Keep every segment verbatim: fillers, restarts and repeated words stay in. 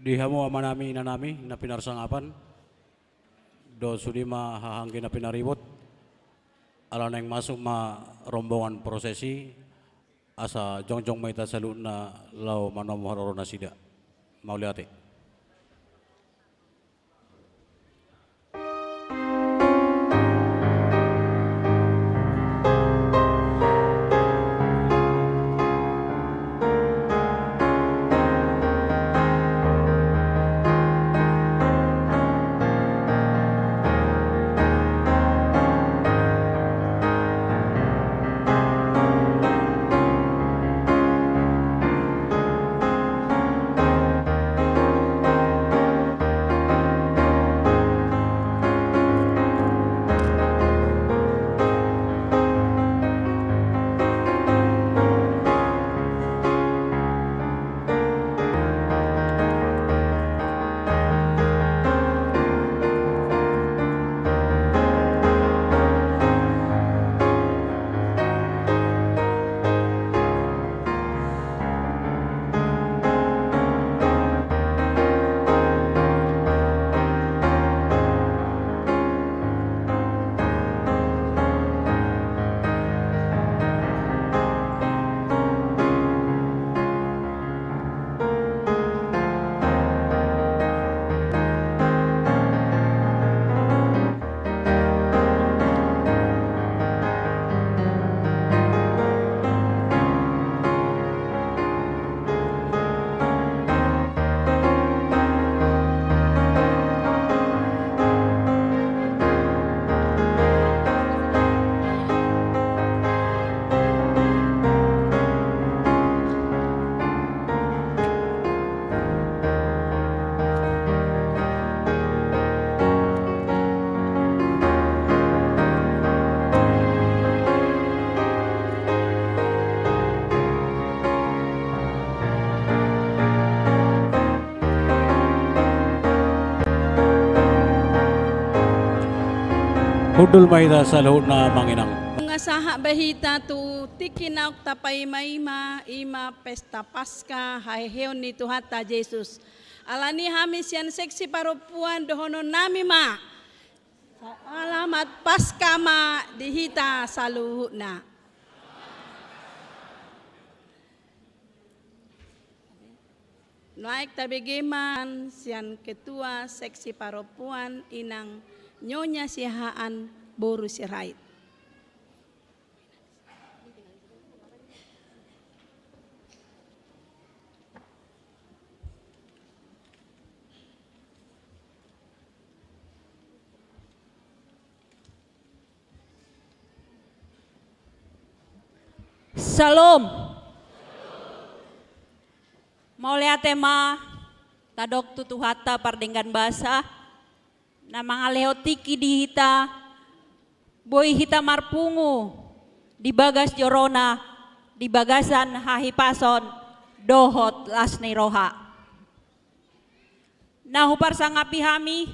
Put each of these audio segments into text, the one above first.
Di hamu amanami, inanami na pinarsangapan, dohot sude ma haha anggi na pinaribot, ala naeng masuk ma rombongan prosesi, asa jongjong ma hita saluhutna laho manomu haroro nasida. Mauliate. Hundul ma hita saluhutna, Amang Inang. Nunga sahat be hita tu tingki naung tapaimaima, i ma pesta Paska haheheon ni Tuhanta Jesus. Alani i hami sian seksi parompuan dohononnami ma: Selamat Paska ma di hita saluhutna. Nuaeng tabege ma sian ketua seksi parompuan, Inang Nyonya Siahaan boru Sirait. Syalom. Mauliate ma tadok tu Tuhanta pardenggan basa, na mangalehon tingki di hita, boi hita marpungu di bagas jorona, di bagasan hahipason dohot las ni roha. Na huparsangapi hami,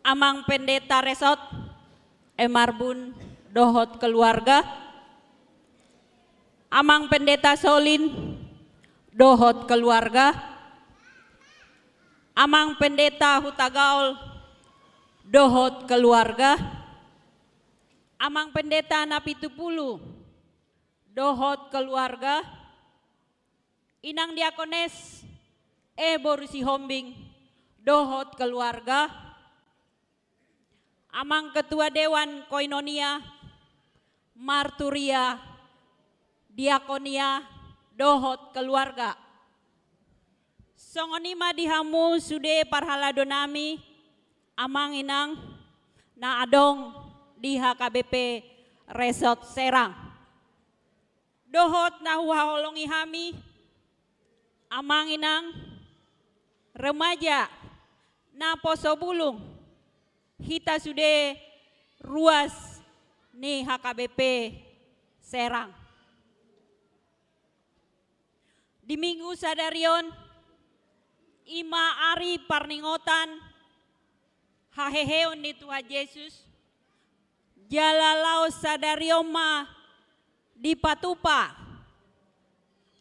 Amang Pendeta Resort, E. Marbun dohot keluarga, Amang Pendeta Solin dohot keluarga, Amang Pendeta Hutagaol dohot keluarga, Amang Pendeta Napitupulu dohot keluarga, Inang Diakones E. boru Sihombing dohot keluarga, Amang Ketua Dewan Koinonia, Marturia, Diakonia dohot keluarga. Songon i ma di hamu sude parhaladonami, Amang Inang na adong di H K B P Resort Serang. Dohot na huhaholongi hami, Amang Inang, remaja, naposo bulung, hita sude ruas ni H K B P Serang. Di Minggu sadari on, i ma ari parningotan haheheon ni Tuhan Jesus, jala laos sadari on ma dipatupa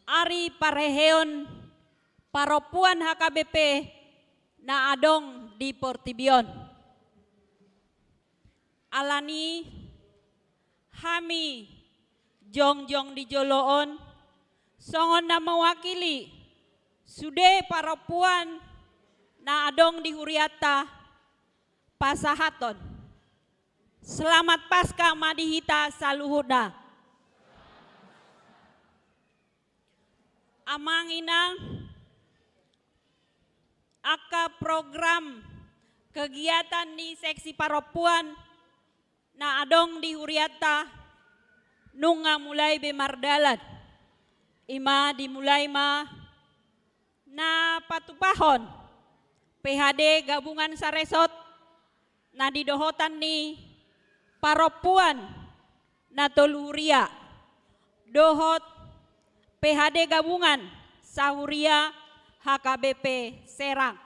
ari parheheon parompuan H K B P na adong di portibi on. Alani hami jongjong di jolo on songon na mewakili sude parompuan na adong di hurianta pasahathon selamat Paskah ma di hita saluhutna. Amang inang, angka program kegiatan ni seksi parompuan na adong di hurianta nunga mulai be mardalan. Ima dimulai ma na patupahon P H D gabungan saresort na di dohotan ni parompuan na tolu huria dohot P H D gabungan sahuria H K B P Serang.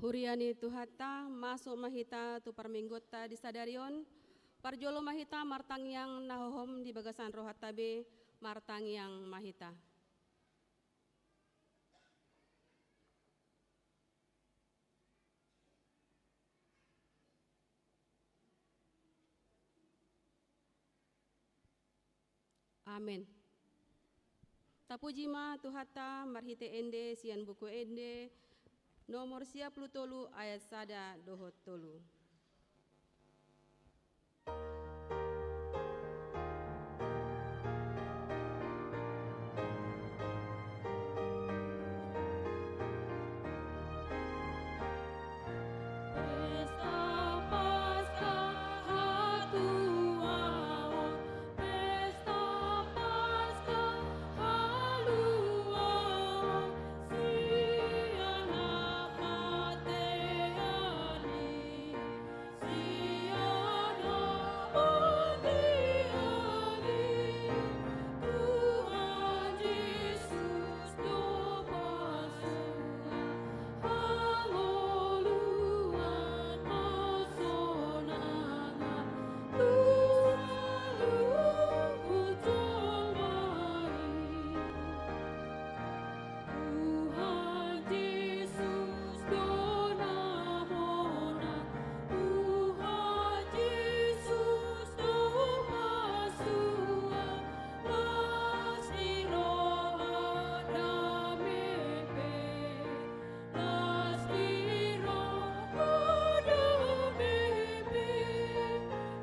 Huria ni Tuhanta, masuk ma hita tu parmingguonta di sadari on. Parjolo ma hita martangiang, na hohom di bagasan rohanta be, martangiang ma hita. Amen. Tapuji ma Tuhanta marhite ende sian Buku Ende nomor sia pulu tolu ayat sada dohot tolu. Tuhan Jesus do namona, Tuhan Jesus do pasupasu, las ni roha, dame pe. Las ni roha, dame pe,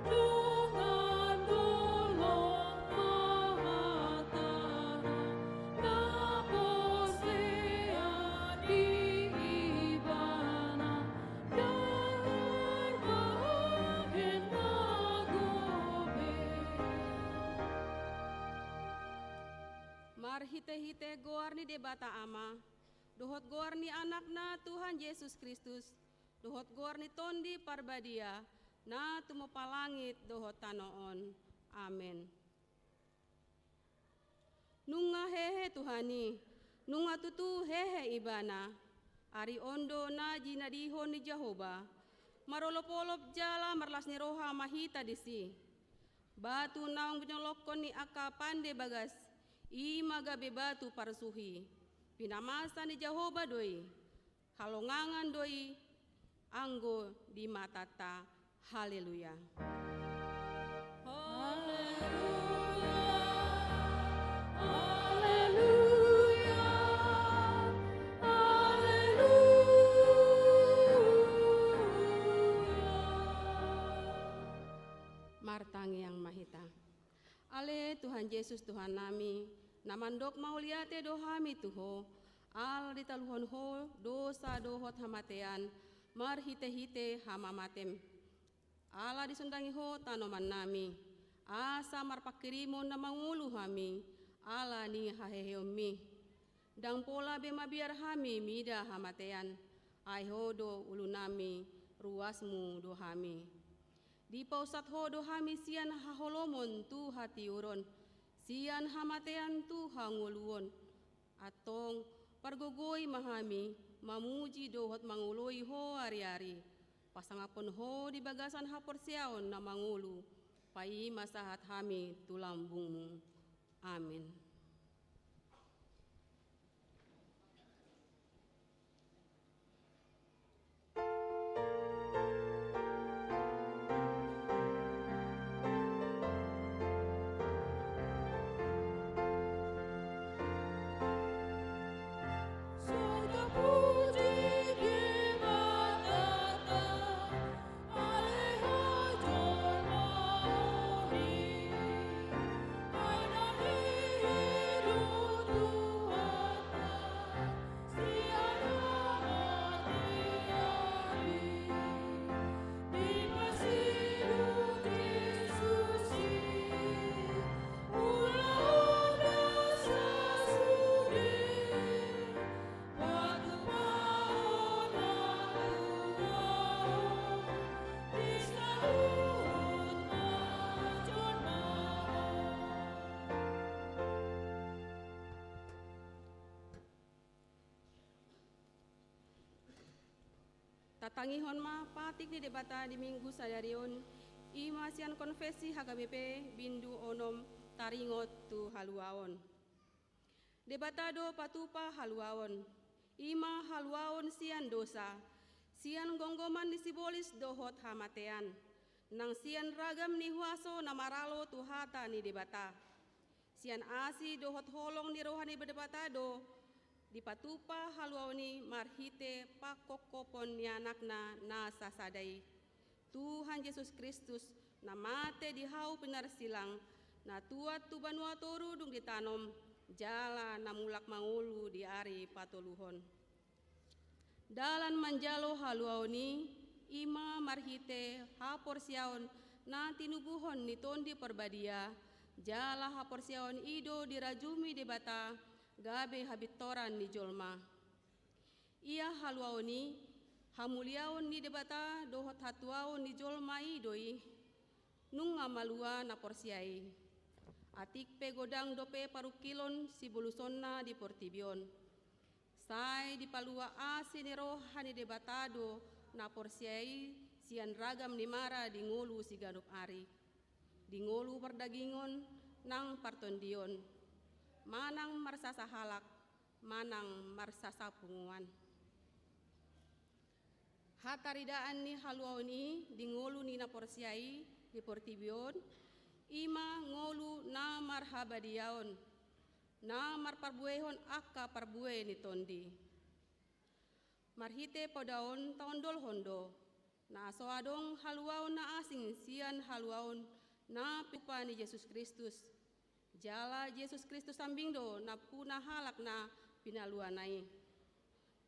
dongan holong ma hatana, na porsea di Ibana, ndang bahen na gobe. Marhitehite goar ni Debata Ama, dohot goar ni Anakna Tuhan Jesus Kristus, dohot goar ni Tondi Parbadia, na tumompa langit dohot tano on. Amen. Nunga hehe Tuhan i, nunga tutu hehe Ibana. Ari on do na jinadihon ni Jahowa. Marolopolop jala marlas ni roha ma hita disi. Batu naung binolongkon ni angka pande bagas, i ma gabe batu parsuhi. Pinamasa ni Jahowa do i, halongangan do i anggo di matanta. Haleluya. Haleluya, haleluya, haleluya. Martangiang ma hita. Ale Tuhan Jesus, Tuhannami, na mandok mauliate do hami tu Ho, ala ditaluhon Ho dosa dohot hamatean marhitehite hamamatem. Ala disondangi Ho tanomannami, asa marpanghirimon na mangolu hami ala ni haheheonmi. Ndang pola be mabiar hami mida hamatean, ai Ho do ulunami, ruasmu do hami. Dipausat Ho do hami sian haholomon tu hatiuron, sian hamatean tu hangoluon. Antong pargogoi ma hami mamuji dohot mangoloi Ho ariari. Pasangaphon Ho di bagasan haporseaon na mangolu, paima sahat hami tu lambungmu. Amen. Tangihon ma patik ni Debata di Minggu sadari on, i ma sian Konfesi H K B P bindu onom, taringot tu haluaon. Debata do patupa haluaon, i ma haluaon sian dosa, sian gomgoman ni sibolis dohot hamatean, nang sian ragam ni huaso na maralo tu hata ni Debata. Sian asi dohot holong ni roha ni Debata do dipatupa haluaon i marhite pangkophopon ni Anakna na sasada i, Tuhan Jesus Kristus, na mate di hau pinarsilang, na tuat tu banua toru dung ditanom, jala na mulak mangolu di ari patoluhon. Dalan manjalo haluaon i, i ma marhite haporseaon na tinubuhon ni Tondi Parbadia, jala haporseaon i do dirajumi Debata gabe habintoran ni jolma. Ia haluaon i, hamuliaon ni Debata dohot hatuaon ni jolma i do i, nunga malua na porsea i. Atik pe godang dope parungkilon sibolusonna di portibi on, sai dipalua asi ni roha ni Debata do na porsea i sian ragam ni mara di ngolu siganup ari, di ngolu pardagingon nang partondion, manang marsasa halak, manang marsasa punguan. Hataridaan ni haluaon i di ngolu ni na porsea i di portibi on, i ma ngolu na marhabadiaon, na marparbuehon angka parbue ni tondi. Marhite poda on taondolhon do, na so adong haluaon na asing sian haluaon na patupa ni Jesus Kristus. Jala Jesus Kristus sambing do nampuna halak na pinaluana i,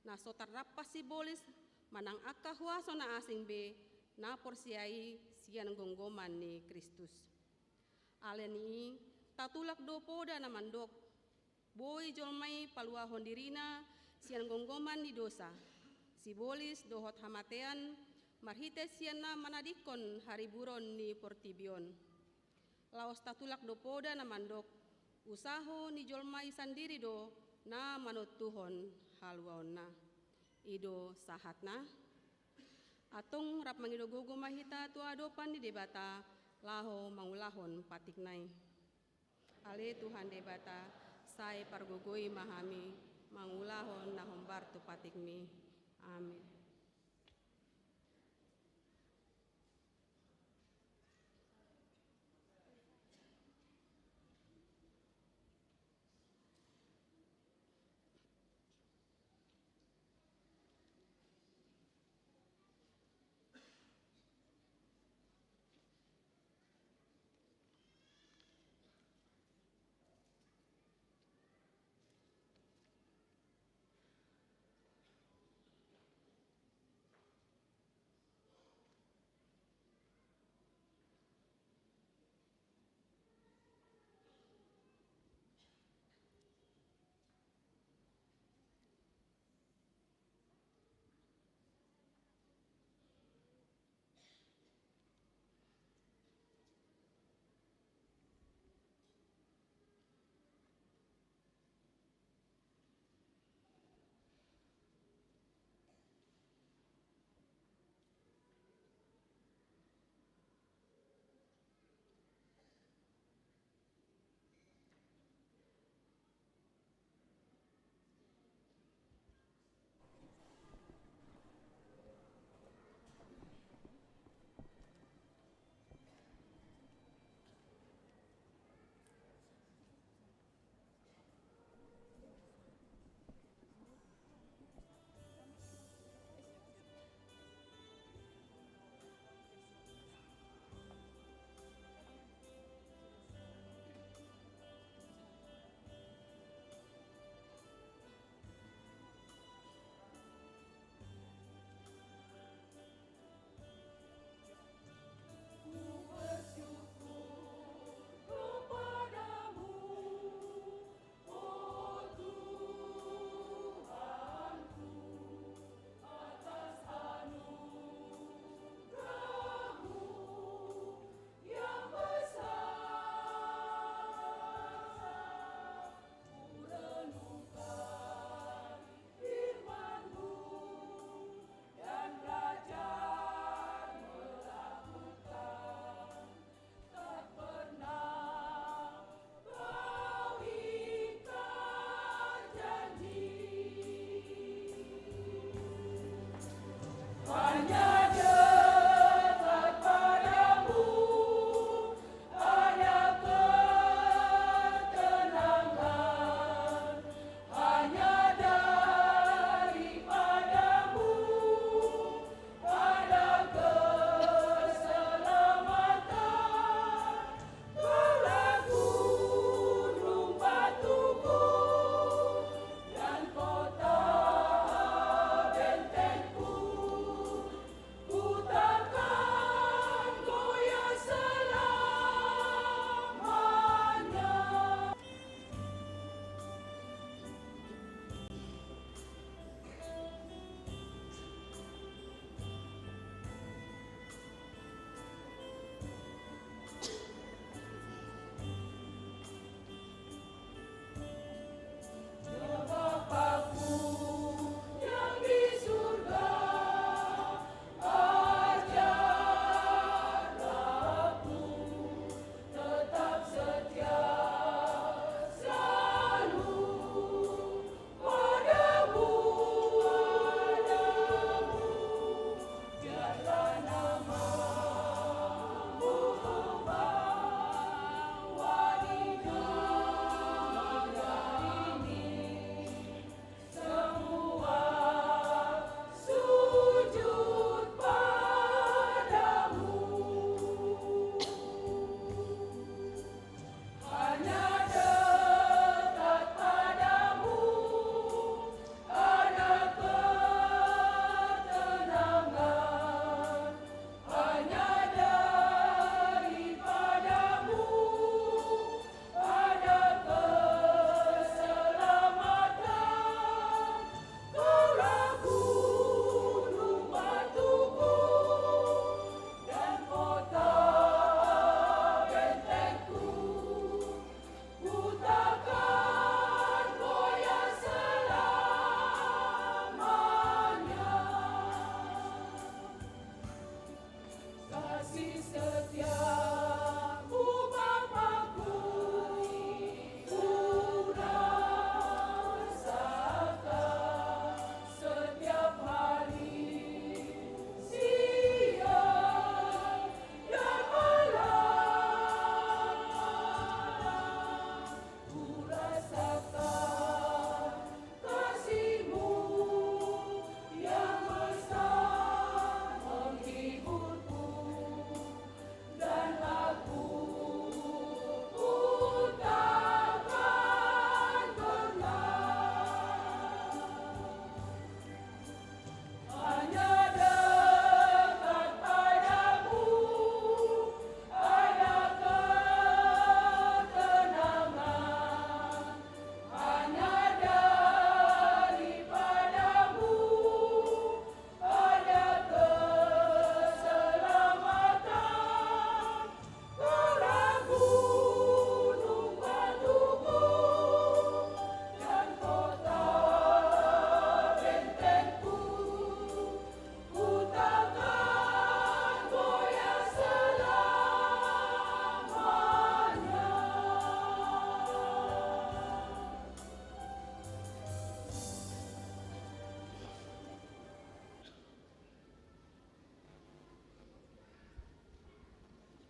na so tarrampas sibolis manang angka huaso na asing be na porsea i sian gomgoman ni Kristus. Alani i, tatulak do poda na mandok, boi jolma i paluahon dirina sian gomgoman ni dosa, sibolis dohot hamatean, marhite sian na manadingkon hariburon ni portibi on. Laos tatulak do poda na mandok, usaho ni jolma i sandiri do na manontuhon haluaonna. I do sahatna. Antong rap mangido gogo ma hita tu adopan ni Debata, laho mangulahon patikna i. Ale Tuhan Debata, sai pargogoi ma hami mangulahon na hombar tu patikmi. Amin.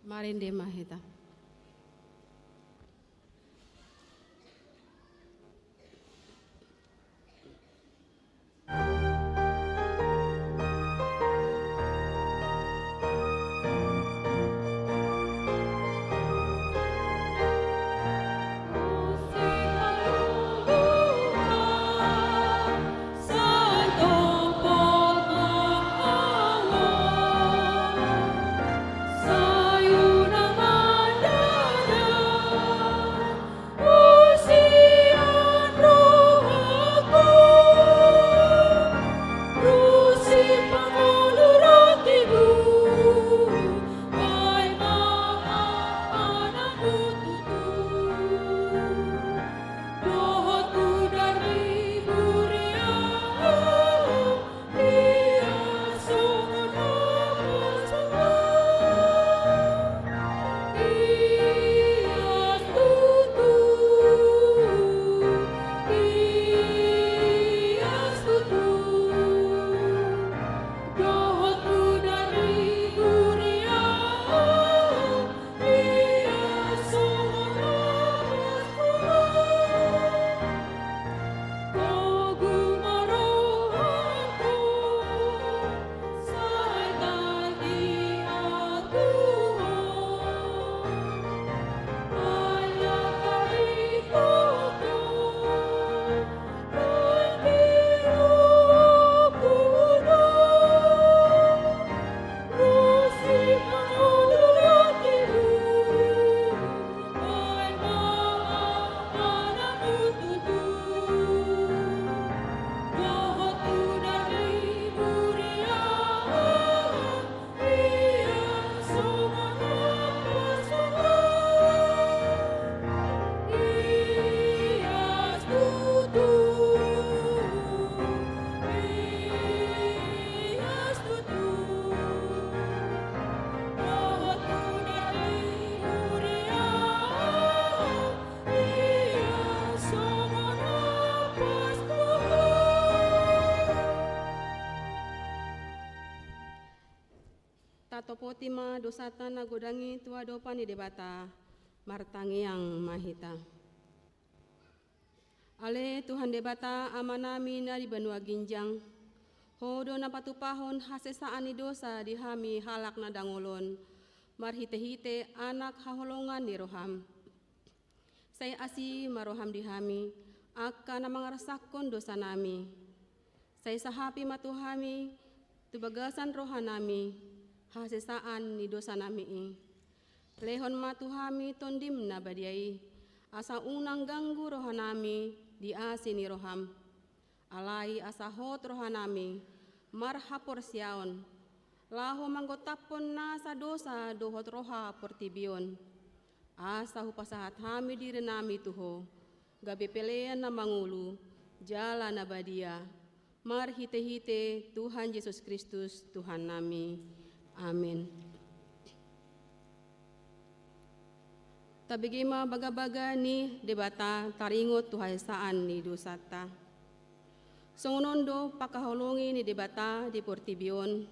Marende ma hita. Tatopoti ma dosanta na godang i tu adopan ni Debata. Martangiang ma hita. Ale Tuhan Debata, Amanami na di banua ginjang, Ho do na patupahon hasesaan ni dosa di hami halak na dangol on, marhitehite Anak haholongan ni roham. Sai asi ma roham di hami, angka na mangarsakkon dosanami. Sai sahapi ma tu hami, tu bagasan rohanami, hasesaan ni dosanami i. Lehon ma tu hami Tondim na badia i, asa unang ganggu rohanami di asi ni roham. Alai asa hot rohanami, marhaporseaon, laho manggontaphon nasa dosa dohot roha portibi on. Asa hupasahat hami dirinami tu Ho, gabe pelean na mangolu, jala na badia, marhitehite Tuhan Jesus Kristus, Tuhannami. Amen. Tabege ma bagabaga ni Debata taringot tu hasesaan ni dosanta. Songon on do pangkaholongi ni Debata di portibi on.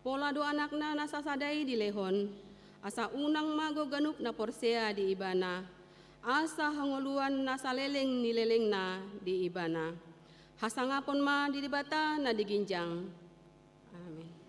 Pola do Anakna na sasada i dilehon, asa unang mago ganup na porsea di Ibana, asa hangoluan na saleleng ni lelengna di Ibana. Hasangapon ma di Debata na di ginjang. Amen.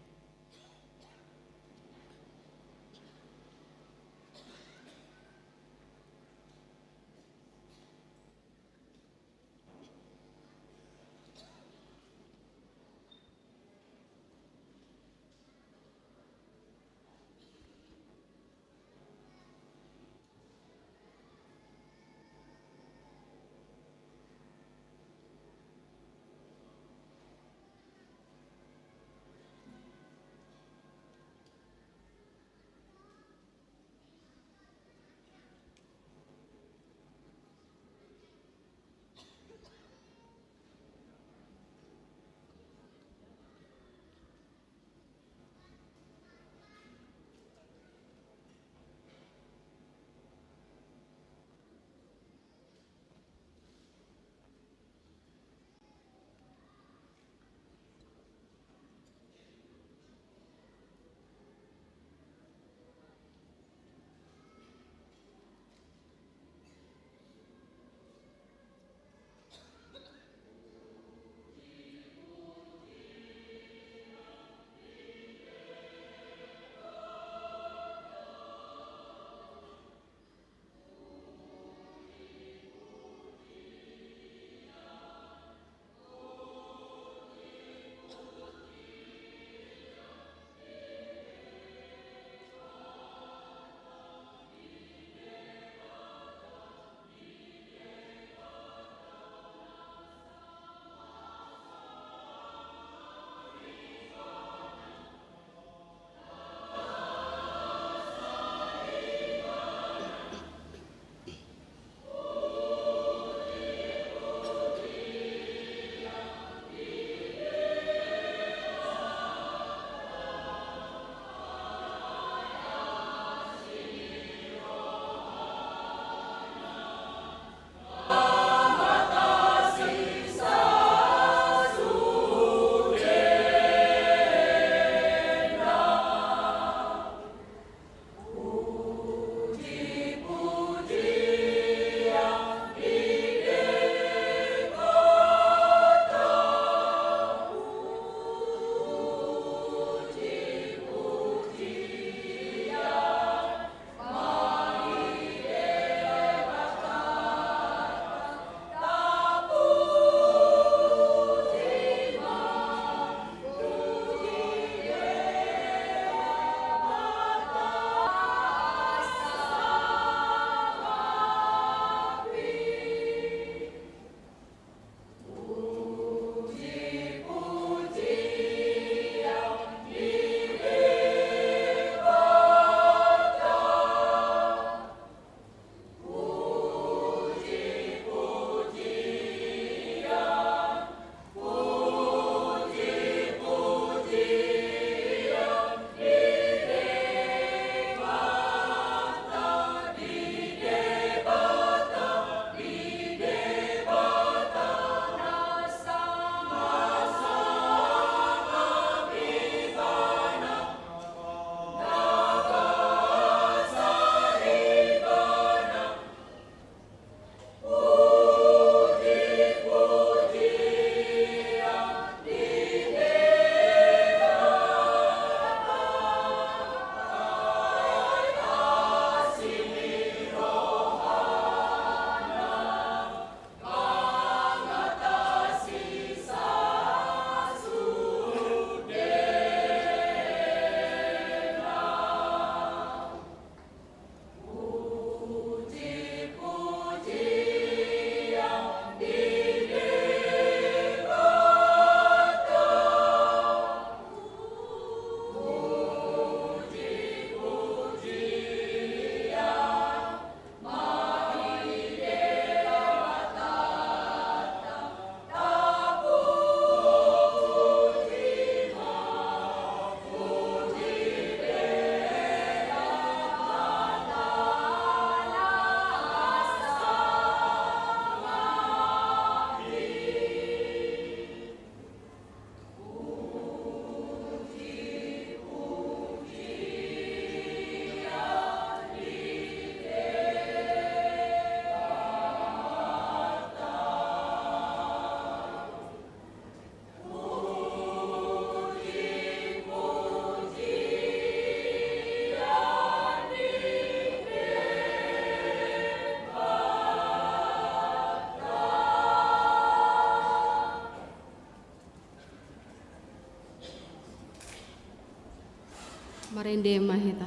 Ende ma hita.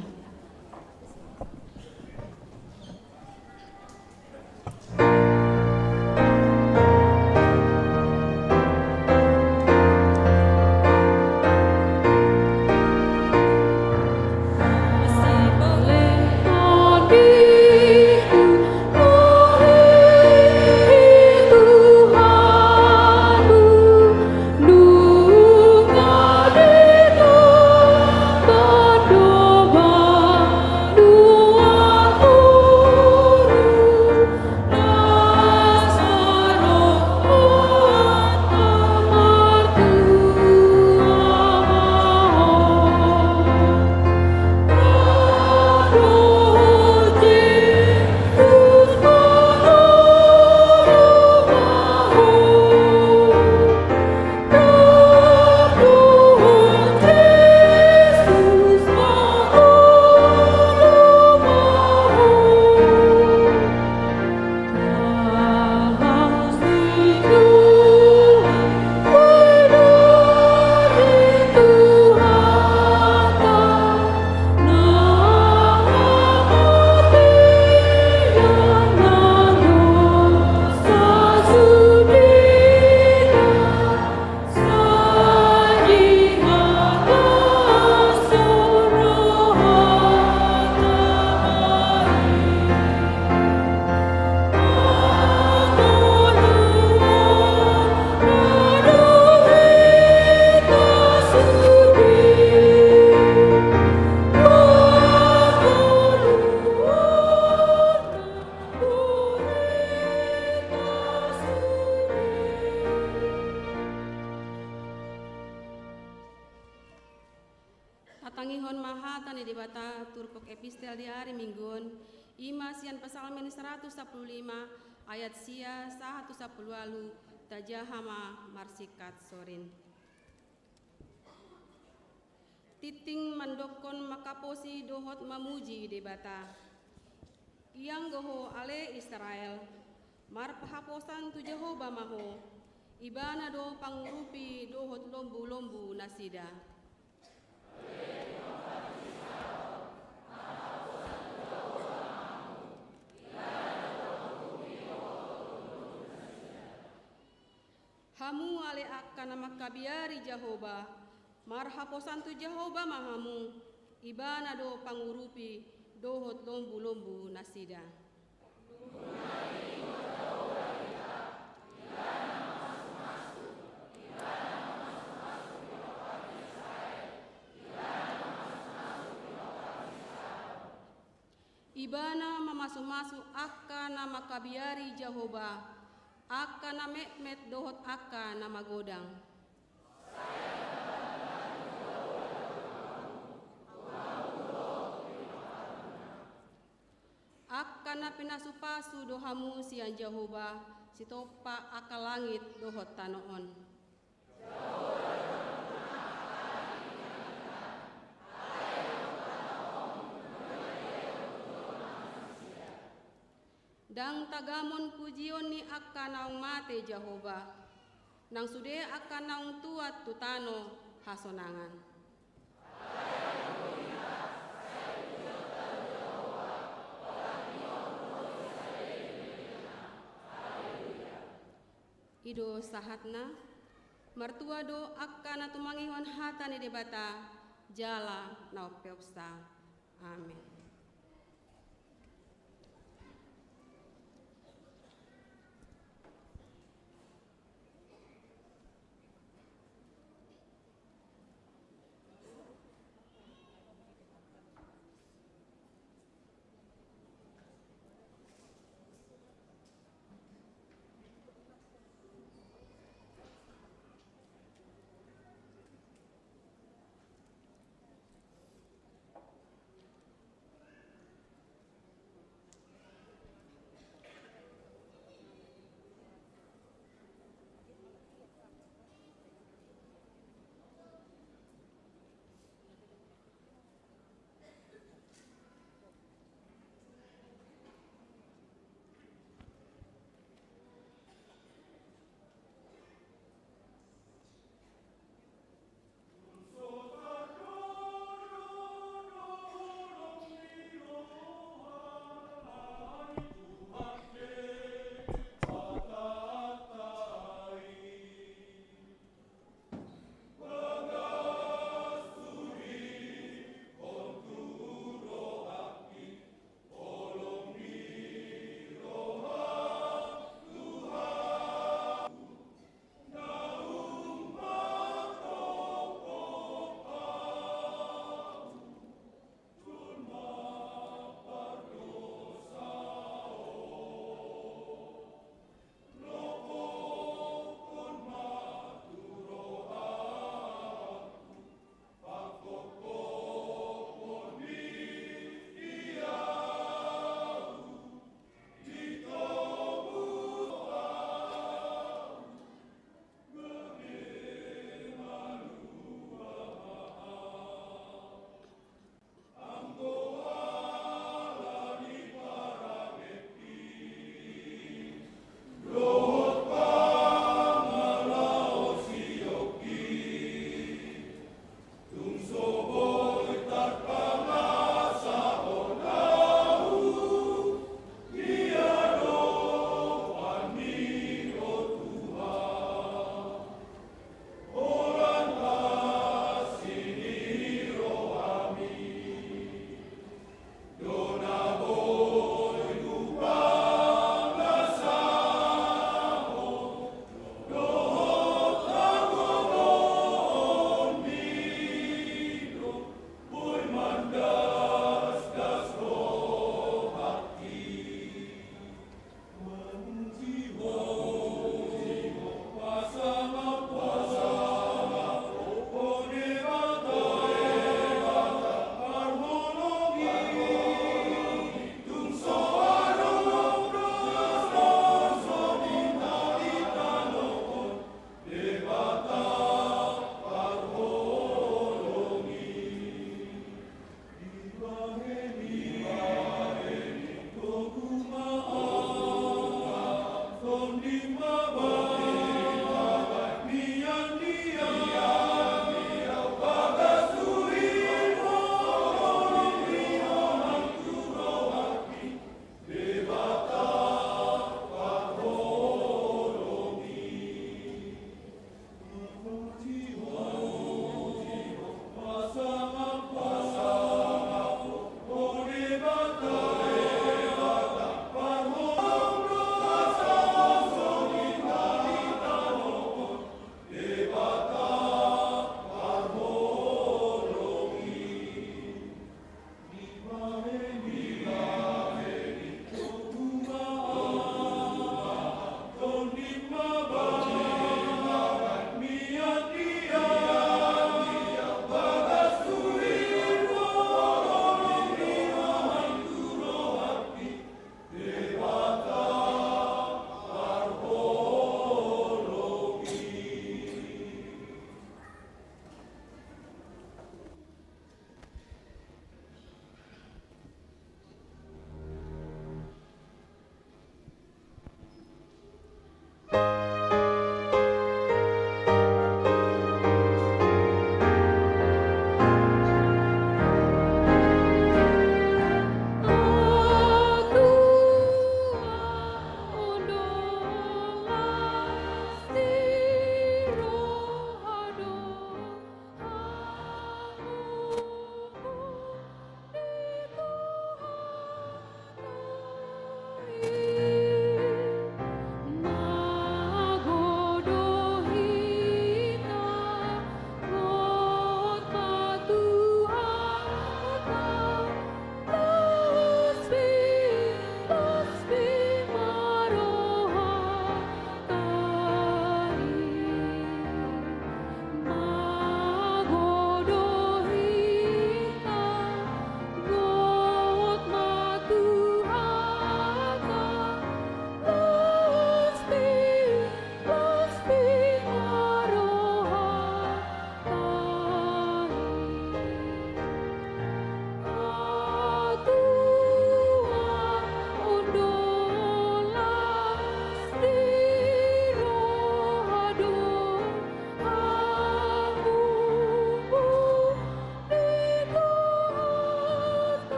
Tatangihon ma hata ni Debata turpuk epistel di ari Minggu on, i ma sian Psalmen saratus sampulu lima ayat sia sahat tu sampulu ualu. Tajaha ma marsingkat sorin. Tingting mandokkon mangkaposi dohot mamuji Debata. Ianggo ho ale Israel, marhaposan tu Jahowa ma ho, Ibana do pangurupi dohot lombu-lombu nasida. Hamu ale angka na mangkabiari Jahowa, marhaposan tu Jahowa ma hamu, Ibana do pangurupi dohot lombu-lombu nasida. Ibana mamasu-masu angka na mangkabiari Jahowa, angka na metmet dohot angka na magodang. Angka na pinasu-pasu do hamu sian Jahowa, sitompa angka langit dohot tano on. Ndang tagamon pujion ni angka naung mate Jahowa, nang sude angka naung tuat tu tano hasonangan. I do sahatna. Martua do angka na tumangihon hata ni Debata jala na umpeopsa. Amen.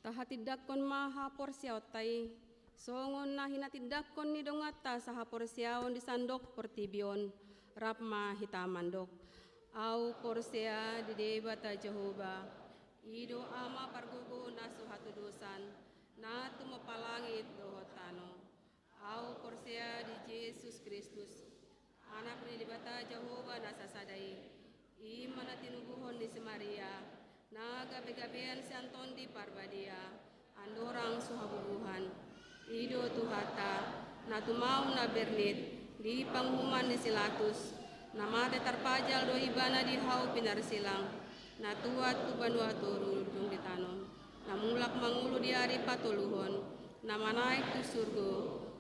Tahatindangkon ma haporseaonta i, songon na hinatindangkon ni donganta sahaporseaon di sandok portibi on, rap ma hita mandok. Ahu porsea di Debata Jahowa, i do Ama pargogo na so hatudosan, na tumompa langit dohot tano. Ahu porsea di Jesus Kristus, Anak ni Debata Jahowa na sasada i, i ma na tinubuhon ni si Maria, na gabegabean sian Tondi Parbadia, andorang so habubuhan. I do Tuhanta, na tumaon na bernit di panguhuman ni si Latus, na mate tarpajal do Ibana di hau pinarsilang, na tuat tu banua toru dung ditanom, na mulak mangolu di ari patoluhon, na manaek tu surgo,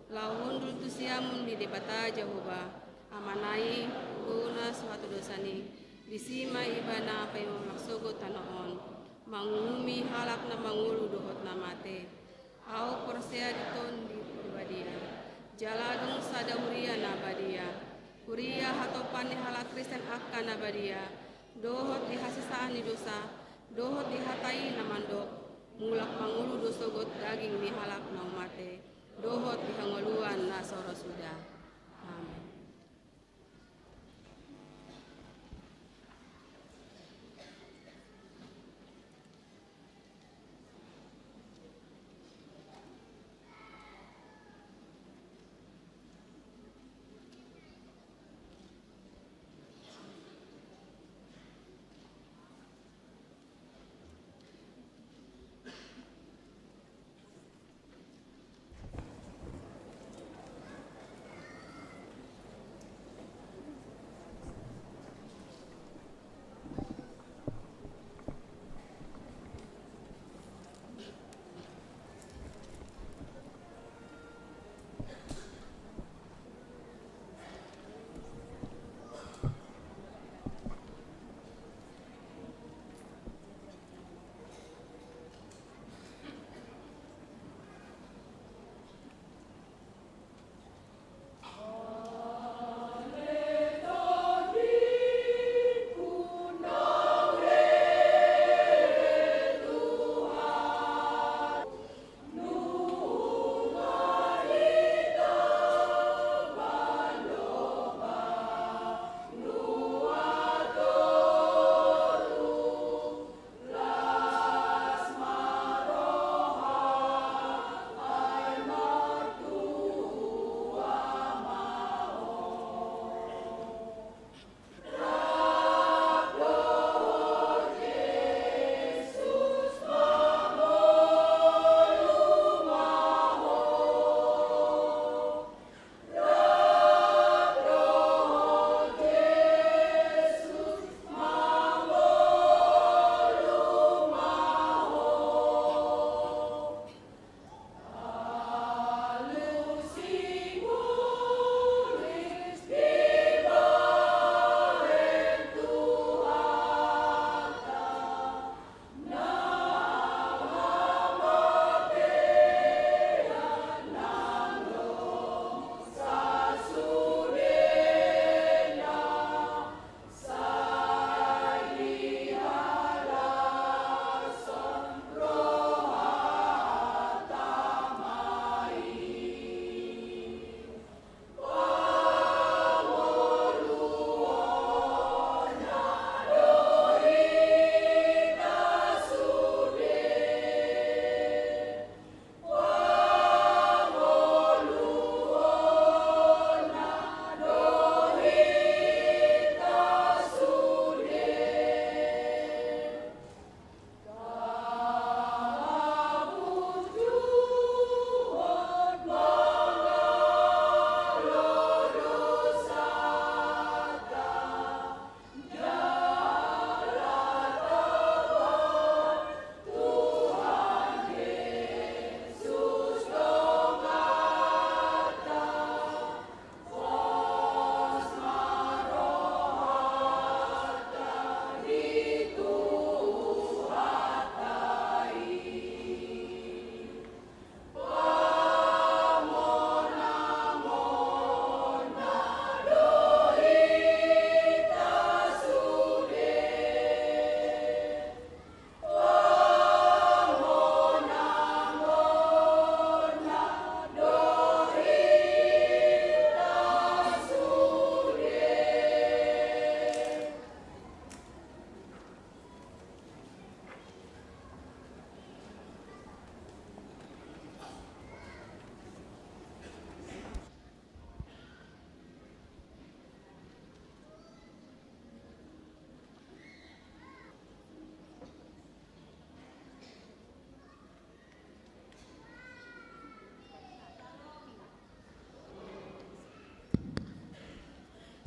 laho hundul tu siamun ni Debata Jahowa, Amana i, gogo na so hatudosan i. Disi ma Ibana paima mulak sogot tano on, manguhumi halak na mangolu dohot na mate. Ahu porsea di Tondi Parbadia, jala adong sada huria na badia, huria hatopan ni halak Kristen angka na badia, dohot di hasesaan ni dosa, dohot di hata i na mandok, mulak mangolu do sogot daging ni halak na mate, dohot di hangoluan na so ro suda. Amen.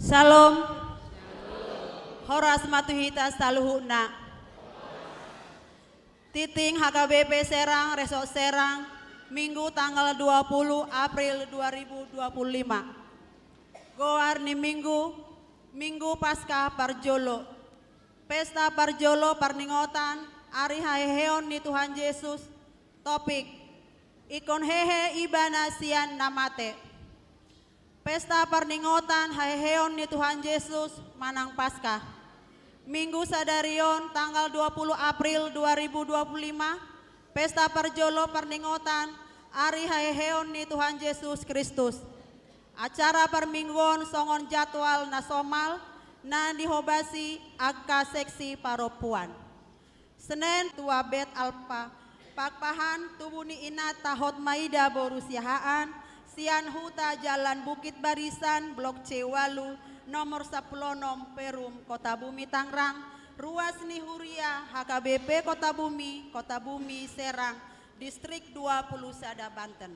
Syalom. Horas ma tu hita saluhutna. Tintin H K B P Serang, Resort Serang, Minggu tanggal dua puluh April dua ribu dua puluh lima. Goar ni Minggu, Minggu Paskah parjolo. Pesta parjolo parningotan ari haheheon ni Tuhan Jesus. Topik: Ingkon hehe Ibana sian na mate. Pesta parningotan haheheon ni Tuhan Jesus manang Paskah. Minggu sadari on, tanggal dua puluh April dua ribu dua puluh lima, pesta parjolo parningotan ari haheheon ni Tuhan Jesus Kristus. Acara parmingguon songon jadwal na somal na dihobasi angka seksi parompuan. Senen, Tua Bet Alpa. Pakpahan, tubu ni inanta Hotmaida boru Siahaan, sian huta Jalan Bukit Barisan, Blok C ualu, nomor sampulu onom, Perum, Kotabumi, Tangerang. Ruas ni huria H K B P Kotabumi, Kotabumi, Serang, Distrik dua puluh sada, Banten.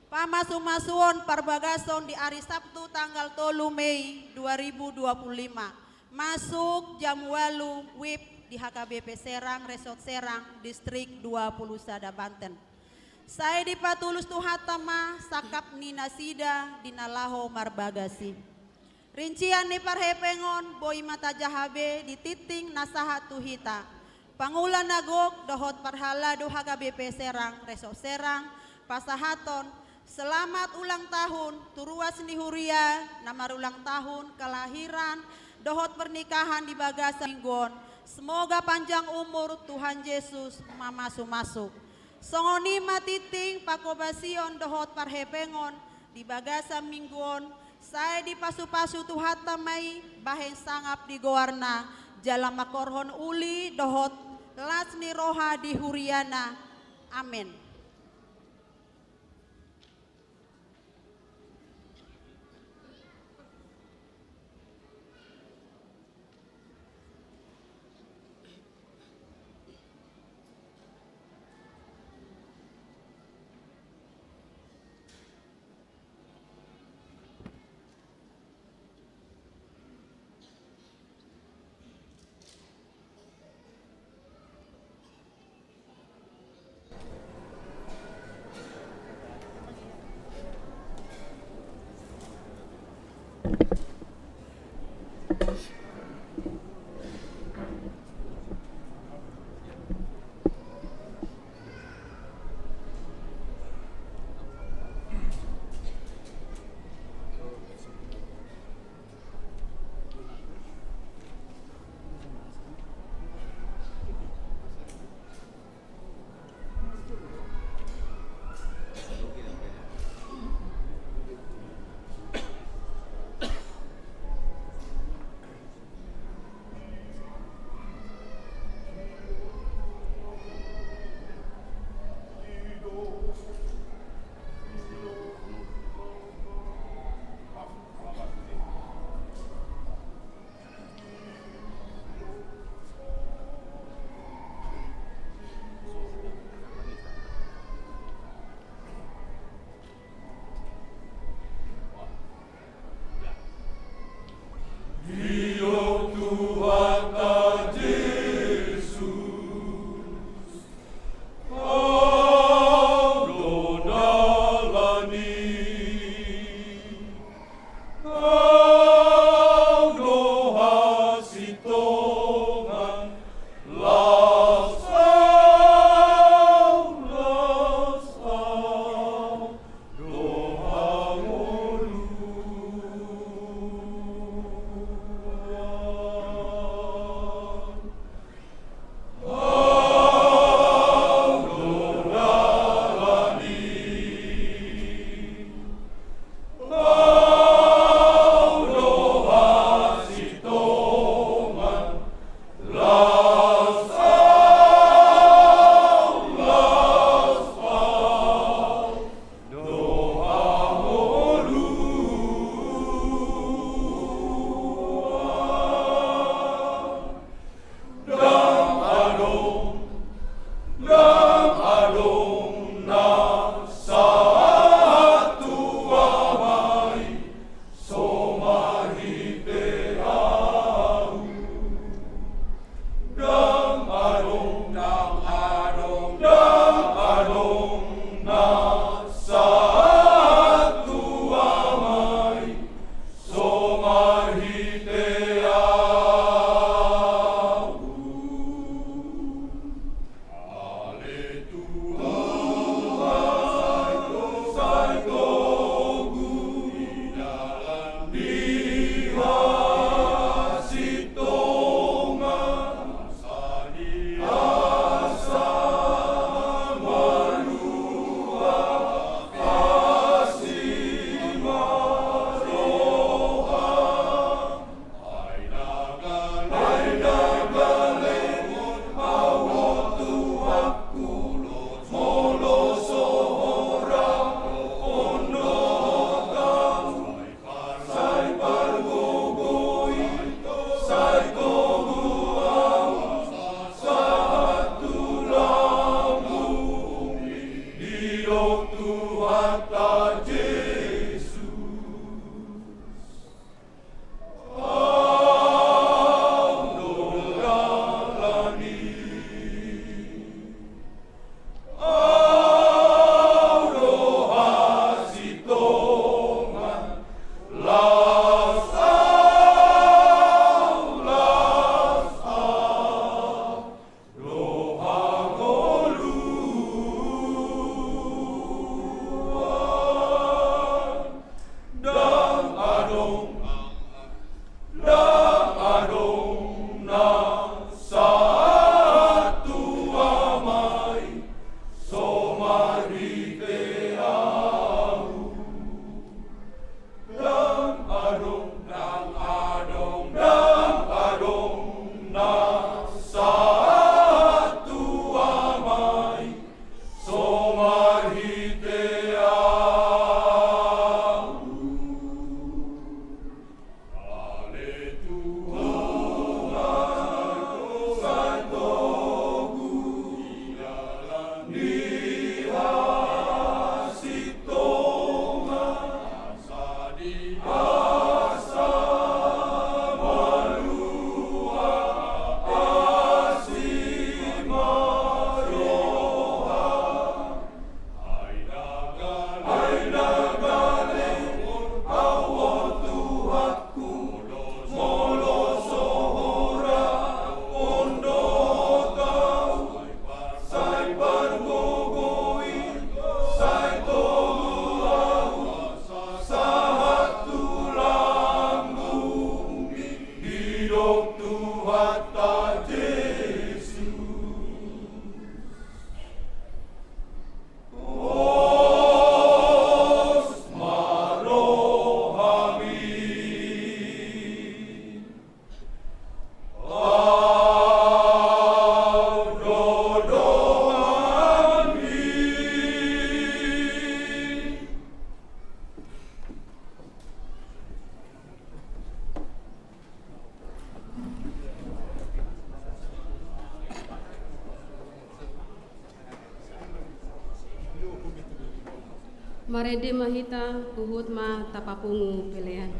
Pamasumasuon parbagason di ari Sabtu tanggal tolu Mei dua ribu dua puluh lima. Masuk jam ualu WIB di H K B P Serang, Resort Serang, Distrik dua puluh sada, Banten. Sai dipatulus Tuhanta ma sangkap ni nasida di na laho marbagas i. Rincian ni parhepengon boi ma tajaha be di tintin na sahat tu hita. Pangula na gok dohot parhalado H K B P Serang, Resort Serang, pasahathon selamat ulang tahun tu ruas ni huria na marulang tahun kelahiran dohot pernikahan di bagasan minggu on. Semoga panjang umur, Tuhan Jesus mamasumasu. Songon i ma tintin panghobasion dohot parhepengon di bagasan minggu on. Sai dipasupasu Tuhanta ma i bahen sangap di goarna, jala mangkorhon uli dohot las ni roha di huriana. Amen. Tuhanta Jesus. Au do dalan i, au do hasintongan, las au, las au do hangoluan. Ndang adong, ndang adong na sahat tu Ama i so marhite au. Ndang adong, ndang adong, ndang adong na sahat tu Ama i so marhite au. Ale Tuhan, sai togu di dalan ni hasintongan. Sai pargogoi, sai togu au, sahat tu lambungmi, didok Tuhanta Jesus. Pos ma rohami. Marende ma hita, huhut ma tapapungu pelean.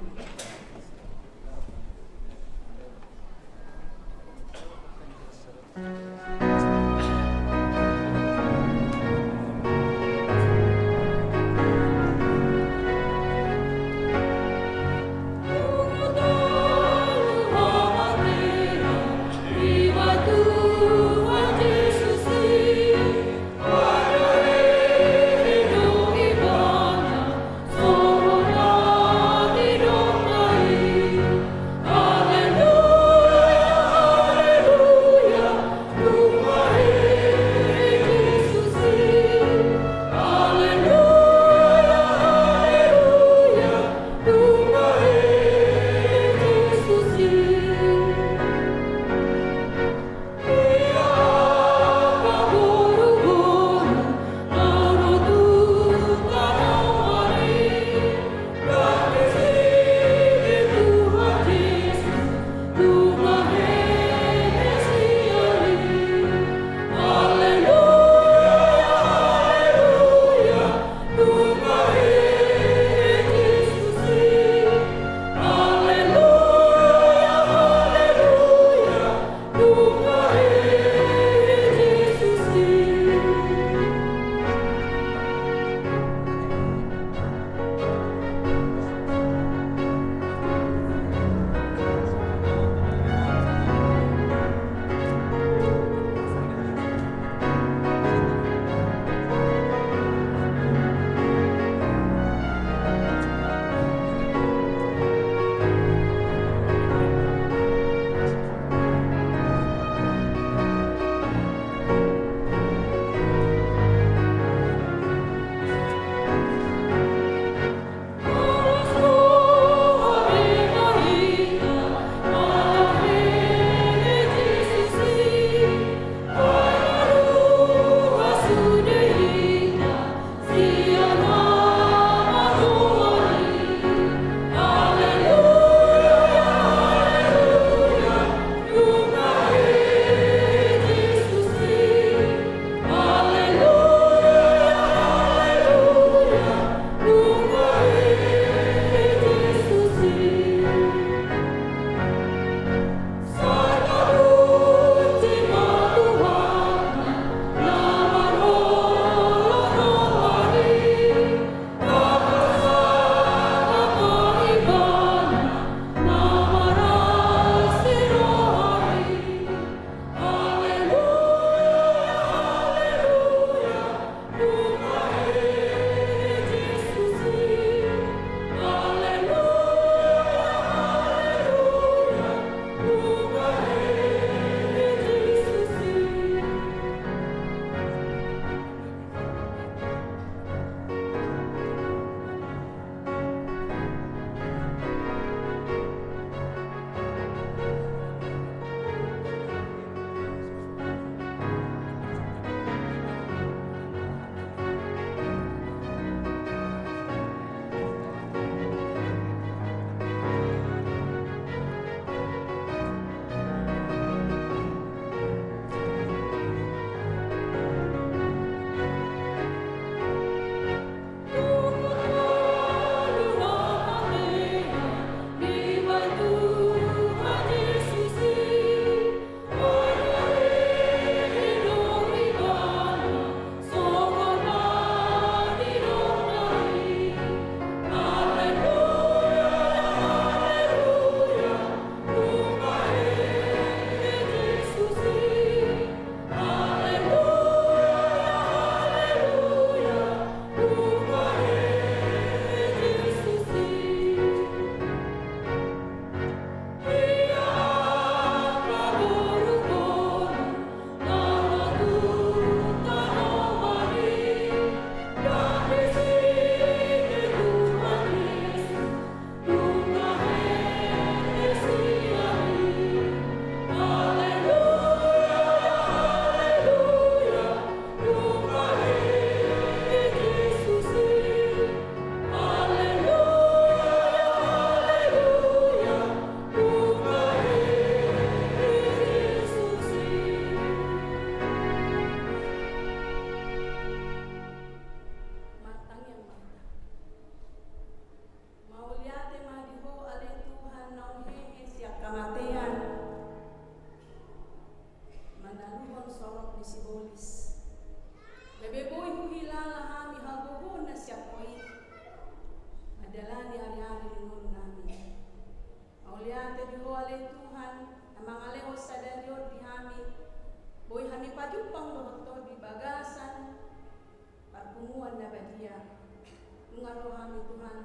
Nunga ro hami Tuhan,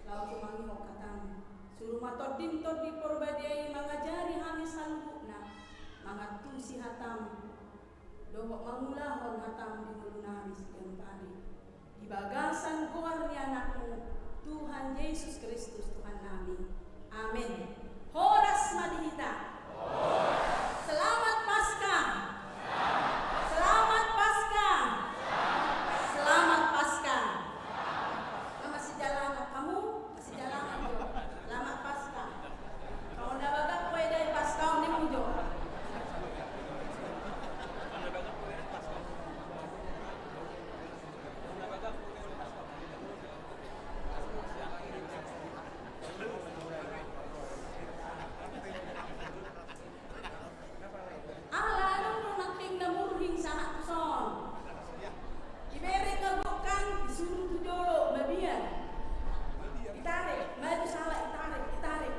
laho tumangihon hataM. Suru ma TondiM, Tondi Porbadia i mangajari hami saluhutna, mangantusi hataM, dohot mangulahon hataM di ngolunami siganup ari. Di bagasan goar ni AnakMu, Tuhan Jesus Kristus, Tuhannami. Amen. Horas ma di hita. Selamat Paskah. Selamat Paskah. Selamat Paskah. Selamat sijalangan kamu. Sijalangan jo. Selamat Paskah. Kamu na bagak kue dari Paskah, ini muncul. Ala adong do nangkin na murhing sahat tu son. Dibereng agokan, disuru tu jolo, mabiar. Ditarik, maju salah, ditarik, ditarik.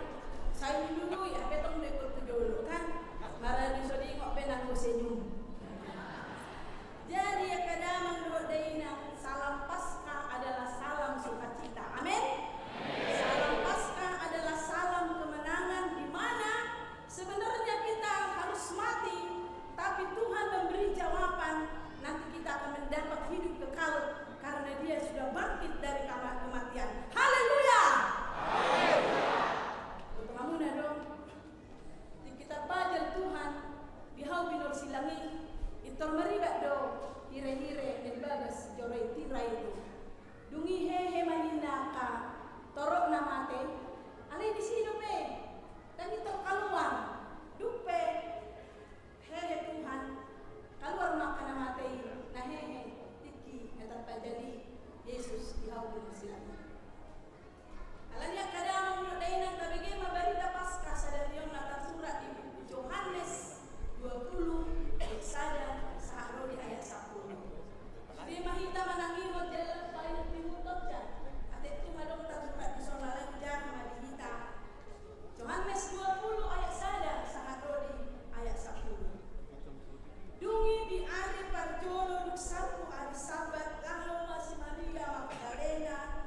Sai dilului, hape tong do ikut tu jolo kan. Maradu so diingot pe nanggo senyum. Jadi angka damang dohot dainang, salam Paskah adalah salam sukacita. Amin. Salam Paskah adalah salam kemenangan di mana sebenarnya kita harus mati, tapi Tuhan memberi jawaban, nanti kita akan mendapat hidup kekal karena Dia sudah bangkit dari kama-, kematian. Haleluya! Haleluya! Untuk kamu, Nadong, di kita bajal Tuhan, di hau binor silang i, intor maribat do hire-hire na di bagas joro i, tirai i. Dung i hehe ma ninna angka torop na mate, alai disi dope, ndang intor kaluar, dung pe hehe Tuhan, kaluar ma angka na mate i, na hehe, tingki na tarpajal i Jesus di hau binor silang i. Alani angka damang dohot dainang, tabege ma barita Paskah sadari on na tarsurat di buku Johannes dua puluh ayat sada sahat ro di ayat sampulu. Sude ma hita manangihon jala paingot-ingot saja. Ate tung adong tarsurat dison, alai hujaha ma di hita. Johannes dua puluh ayat sada sahat ro di ayat sampulu. Dung i di ari parjolo dung salpu ari Sabat, laho ma si Maria Magdalena,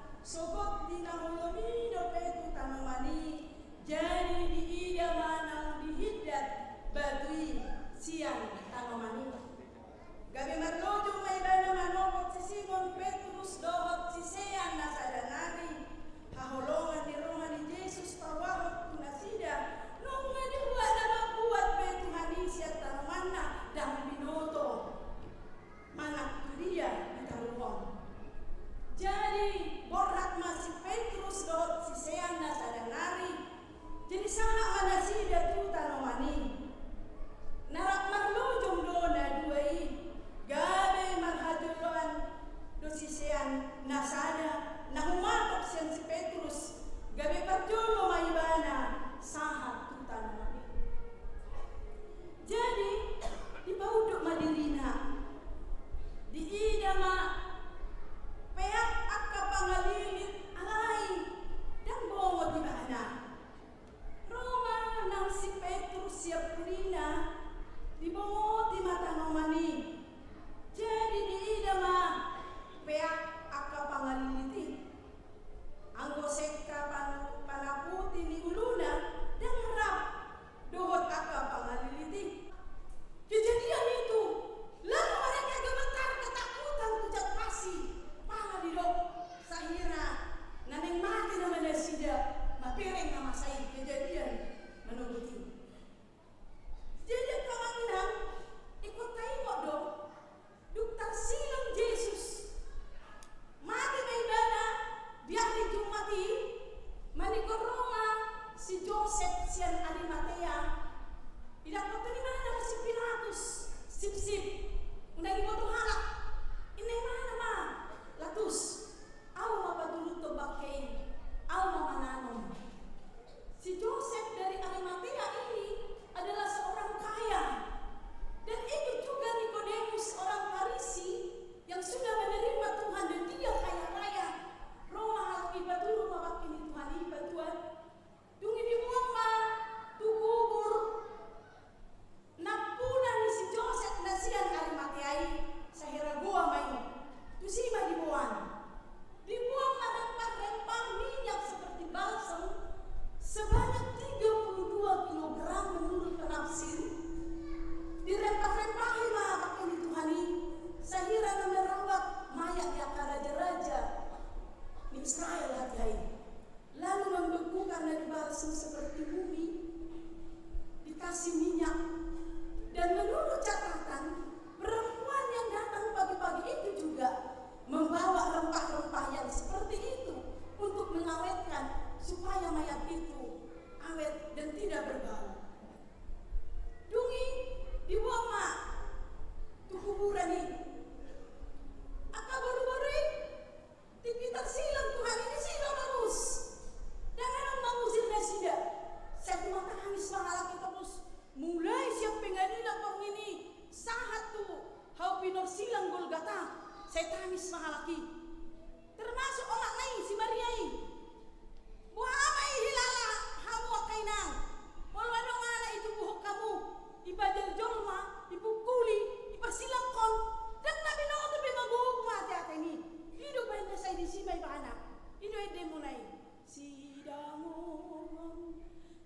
Muna i, sidaongon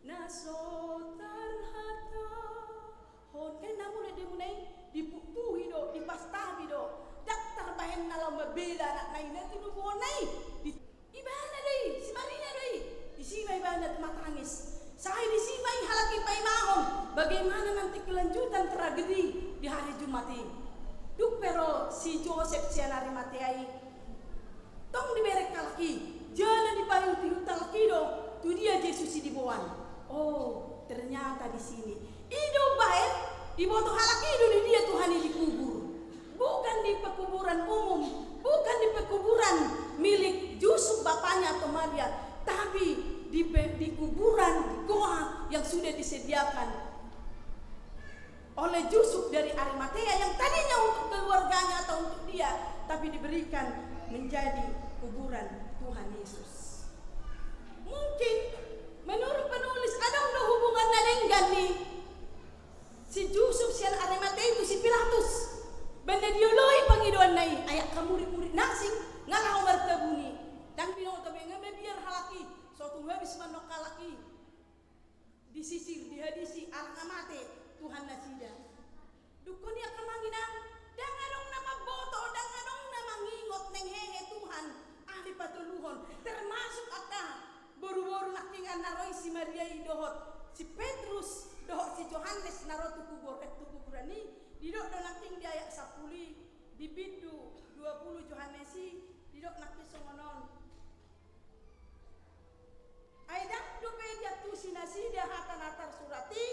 na so tarhatahon. Kan na muna di muna i, dipuhpuhi do, dipastapi do. Ndang tarbahen na laho mambela anakna i na tinubuhonna i. Di, ibana do i, si Maria do i. Disi ma ibana tumatangis. Sai disi ma i halak i paimahon bagaimana nanti kelanjutan tragedi di hari Jumat i. Dung pe ro si Josep sian Arimatea i, tong dibereng halak i, jala dipaihut-ihut halak i do tu dia Jesus i diboan. Oh, ternyata di sini. I do umbahen diboto halak i do di dia Tuhan i dikubur. Bukan di pekuburan umum, bukan di pekuburan milik Yusuf bapaknya atau Maria, tapi di pe-, di kuburan, di goa yang sudah disediakan oleh Yusuf dari Arimatea yang tadinya untuk keluarganya atau untuk dia, tapi diberikan menjadi kuburan Tuhan Yesus. Mungkin menurut penulis adong do hubungan na denggan ni si Yusuf sian Arimatea i tu si Pilatus. Baen na dioloi pangidoanna i, ai angka murid-murid na asing nga laho martabuni. Ndang binoto be, nga mabiar halak i, so tung habis mandok halak i. Disisir, dihabisi, ala nga mate Tuhan nasida. Dungkon i angka amang inang, ndang adong na mamboto, ndang adong na mangingot naeng hehe Tuhan ari patoluhon, termasuk angka boru-boru nangkingan na ro i, si Maria i dohot si Petrus dohot si Johannes na ro tu kubur, eh, tu kuburan i. Didok do nangkin di ayat sampulu i, di bindu dua pulu Johannes i, didok nangkin songon on. Ai ndang dope diantusi nasida hata na tarsurat i,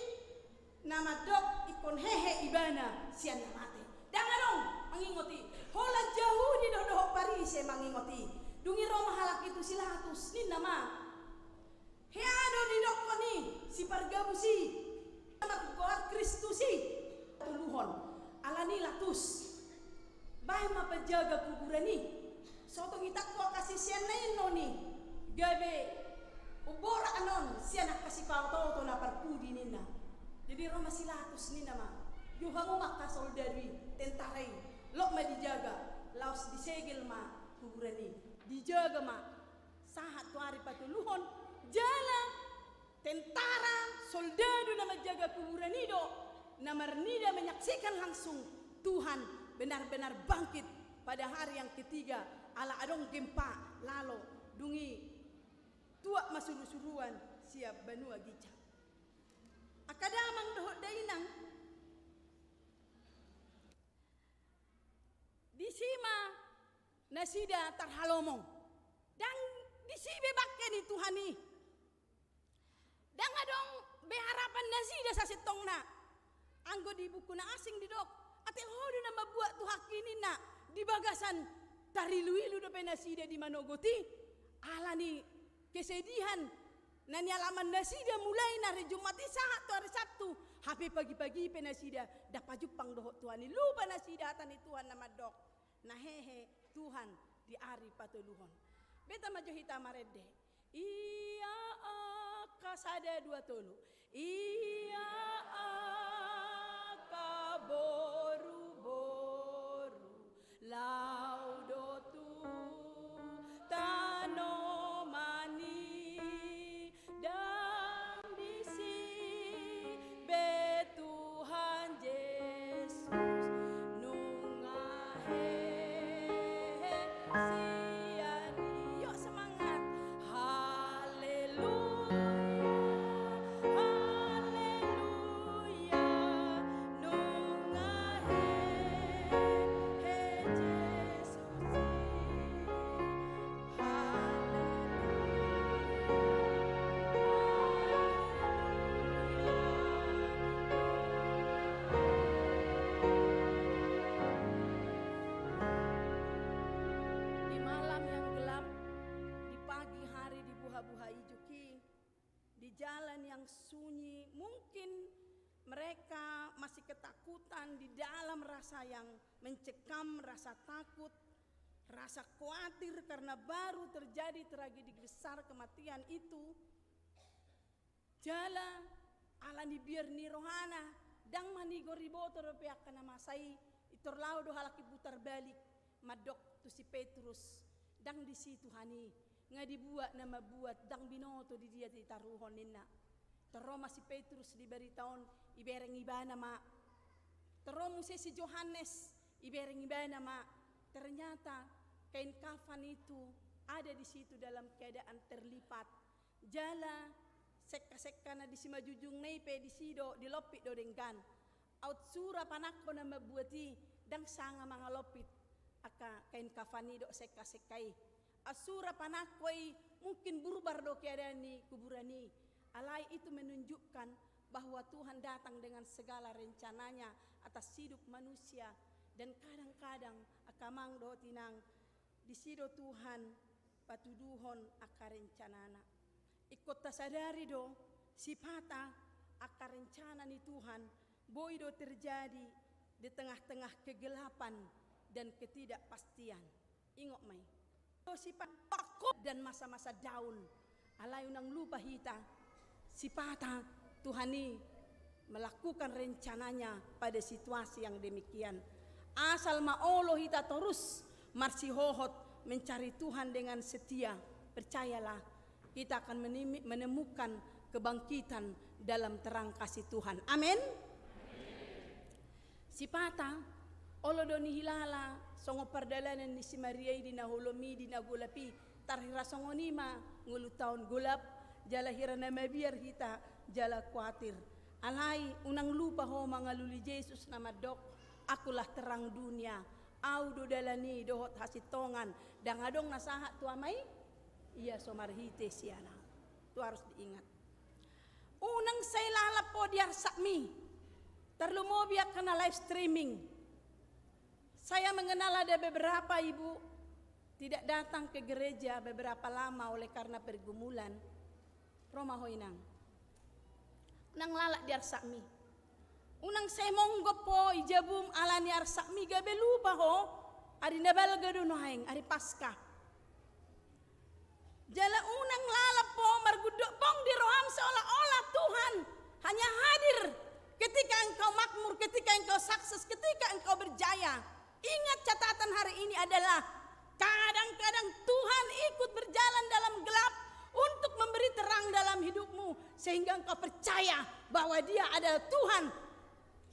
na mandok ingkon hehe ibana sian na mate. Ndang adong mangingot i. Holan Jahudi do dohot Parise mangingot i. Dung i ro ma halak i tu si Latus, ninna ma: Hea do didokkon i si pargabus i, na margoar Kristus i. Toluhon, alani i Latus, baen ma pajaga kuburan i. So tung itangko angka siseanna i annon i, gabe umborat annon sian angka sipaoto-oto na parpudi, ninna. Jadi ro ma si Latus, ninna ma: Jou hamu ma angka soldadu i, tentara i, lot ma dijaga, laos disegel ma kuburan i. Dijaga ma sahat tu ari patoluhon, jala tentara, soldadu na manjaga kuburan i do na marnida, menyaksikan langsung Tuhan benar-benar bangkit pada hari yang ketiga, ala adong gempa lalo, dung i tuat ma suru-suruan sian banua ginjang. Angka damang dohot dainang, disi ma nasida tarhalomong. Ndang disi be bangke ni Tuhan i. Ndang adong be harapan nasida sasintongna. Anggo di buku na asing didok, ate Ho do na mambuat Tuhanki, ninna. Di bagasan tarilu-ilu dope nasida di manogot i, alani kesedihan na nialaman nasida mulai na ari Jumat i sahat tu ari Sabtu. Hape pagi-pagi pe nasida ndang pajumpang dohot Tuhan i, lupa nasida hata ni Tuhan na mandok: Na hehe Tuhan di ari patoluhon. Beta ma jo hita marende. Ia angka sada dua tolu. Ia angka boru-boru laho do tu tanoman i, ndang disi be Tuhan Jesus nunga hehe sian i. Yuk, semangat. Haleluya, haleluya, nunga hehe Jesus i. Haleluya, haleluya. Di malam yang gelap, di pagi hari, di buha-buha ijuk i, di jalan yang sunyi, mungkin mereka masih ketakutan, di dalam rasa yang mencekam, rasa takut, rasa khawatir karena baru terjadi tragedi besar kematian itu. Jala alani biar ni rohana, ndang manigor, iboto dope angka na masa i, pintor laho do halak i putar balik, mandok tu si Petrus: Ndang disi Tuhan i, Nga dibuat na mambuat, ndang binoto di dia ditaruhon ninna. Torro ma si Petrus di barita on, ibereng ibana ma. Torro muse si Johannes, ibereng ibana ma. Ternyata kain kafan itu ada di situ dalam keadaan terlipat. Jala sekka-sekka na di simajujungna i pe disi do, dilompit do denggan. Aut sura panangko na mambuat i, ndang sanga mangalompit angka kain kafan i dohot sekka-sekka i. Aut sura panangko i, mungkin burbar do keadaan ni kuburan i. Alai itu menunjukkan bahwa Tuhan datang dengan segala rencananya atas hidup manusia. Dan kadang-kadang angka amang dohot inang, disi do Tuhan patuduhon angka rencanana. Ingkon tasadari do, sipata angka rencana ni Tuhan boi do terjadi di tengah-tengah kegelapan dan ketidakpastian. Ingot ma i. Do sipata pakko dan masa-masa down. Alai unang lupa hita, sipata Tuhan i melakukan rencananya pada situasi yang demikian. Asal ma olo hita torus marsihohot mencari Tuhan dengan setia, percayalah, kita akan menimi-, menemukan kebangkitan dalam terang kasih Tuhan. Amin. Sipata, olo do nihilala songon pardalanan ni si Maria i di na holom i, di na golap i, tar hira songon i ma ngolunta on, golap, jala hira na mabiar hita, jala kuatir. Alai unang lupa ho mangalului Jesus na mandok, "Akulah terang dunia, Au do dalan i dohot hasintongan, ndang adong na sahat tu Ama i, ia so marhite sian Au." Tu harus diingat. Unang sai lalap ho di arsakmi, tarlumobi angka na live streaming. Saya mengenal ada beberapa ibu tidak datang ke gereja beberapa lama oleh karena pergumulan. Ro ma ho inang. Unang lalap di arsakmi. Unang sai monggop ho i jabum ala ni arsakmi, gabe lupa ho. Ari na balga do nuaeng, ari Paskah. Jala unang lalap ho margundok bong di roham seolah-olah Tuhan hanya hadir ketika engkau makmur, ketika engkau sukses, ketika engkau berjaya. Ingat, catatan hari ini adalah kadang-kadang Tuhan ikut berjalan dalam gelap untuk memberi terang dalam hidupmu, sehingga engkau percaya bahwa Dia adalah Tuhan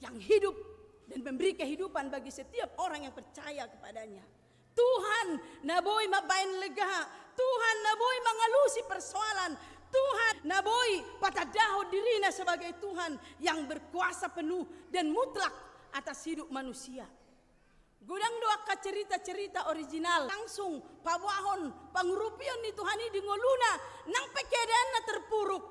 yang hidup dan memberi kehidupan bagi setiap orang yang percaya kepada-Nya. Tuhan na boi mambahen lega, Tuhan na boi mangalusi persoalan, Tuhan na boi patandahon diri-Na sebagai Tuhan yang berkuasa penuh dan mutlak atas hidup manusia. Godang do angka cerita-cerita original, langsung paboahon pangurupion ni Tuhan i di ngoluna, nang pe keadaanna terpuruk.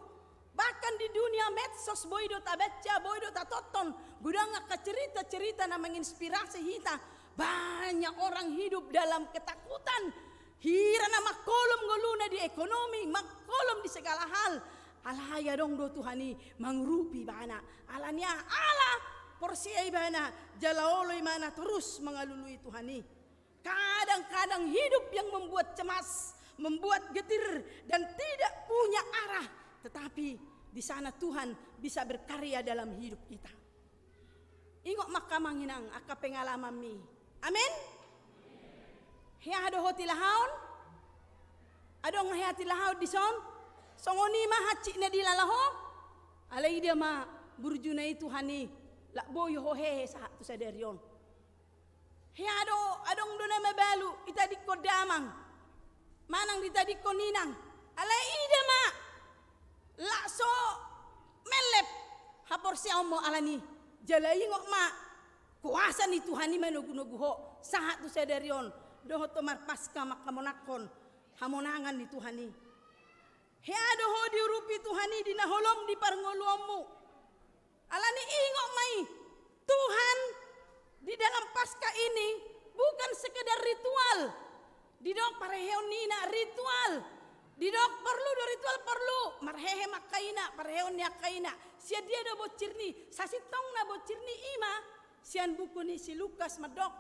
Bahkan di dunia medsos boi do tabaca, boi do tatonton, godang angka cerita-cerita na menginspirasi hita. Banyak orang hidup dalam ketakutan, hira na mangkolom ngoluna di ekonomi, mangkolom di segala hal. Alai adong do Tuhan i mangurupi ibana. Ala ni aha? Ala porsea ibana, jala olo ibana torus mangalului Tuhan i. Kadang-kadang hidup yang membuat cemas, membuat getir, dan tidak punya arah, tetapi di sana Tuhan bisa berkarya dalam hidup kita. Ingot ma angka amang inang, angka pengalamanmi. Amin? Hea do ho tilahaon? Adong hea tilahaon dison? Songon i ma hansit na dilala ho? Alai ida ma burjuna i Tuhan i, lak boi ho hehe sahat tu sadari on. Hea do, adong do na mabalu, itadingkon damang, manang ditadingkon inang. Alai ida ma, lak so mellep haporseaonmu ala ni. Jala ingot ma, kuasa ni Tuhan i manogu-nogu ho sahat tu sadari on, dohot ho marpaska manghamonanghon hamonangan ni Tuhan i. Hea do ho diurupi Tuhan i di na holom di parngoluonmu. Ala ni ingot ma i, Tuhan di dalam Paskah ini bukan sekedar ritual. Didok parheheon ni ina ritual. Didok porlu do ritual, porlu. Marhehe ma angka ina, parheheon ni angka ina. Sian dia do bonsirni? Sasintongna bonsirni i ma sian buku ni si Lukas mandok,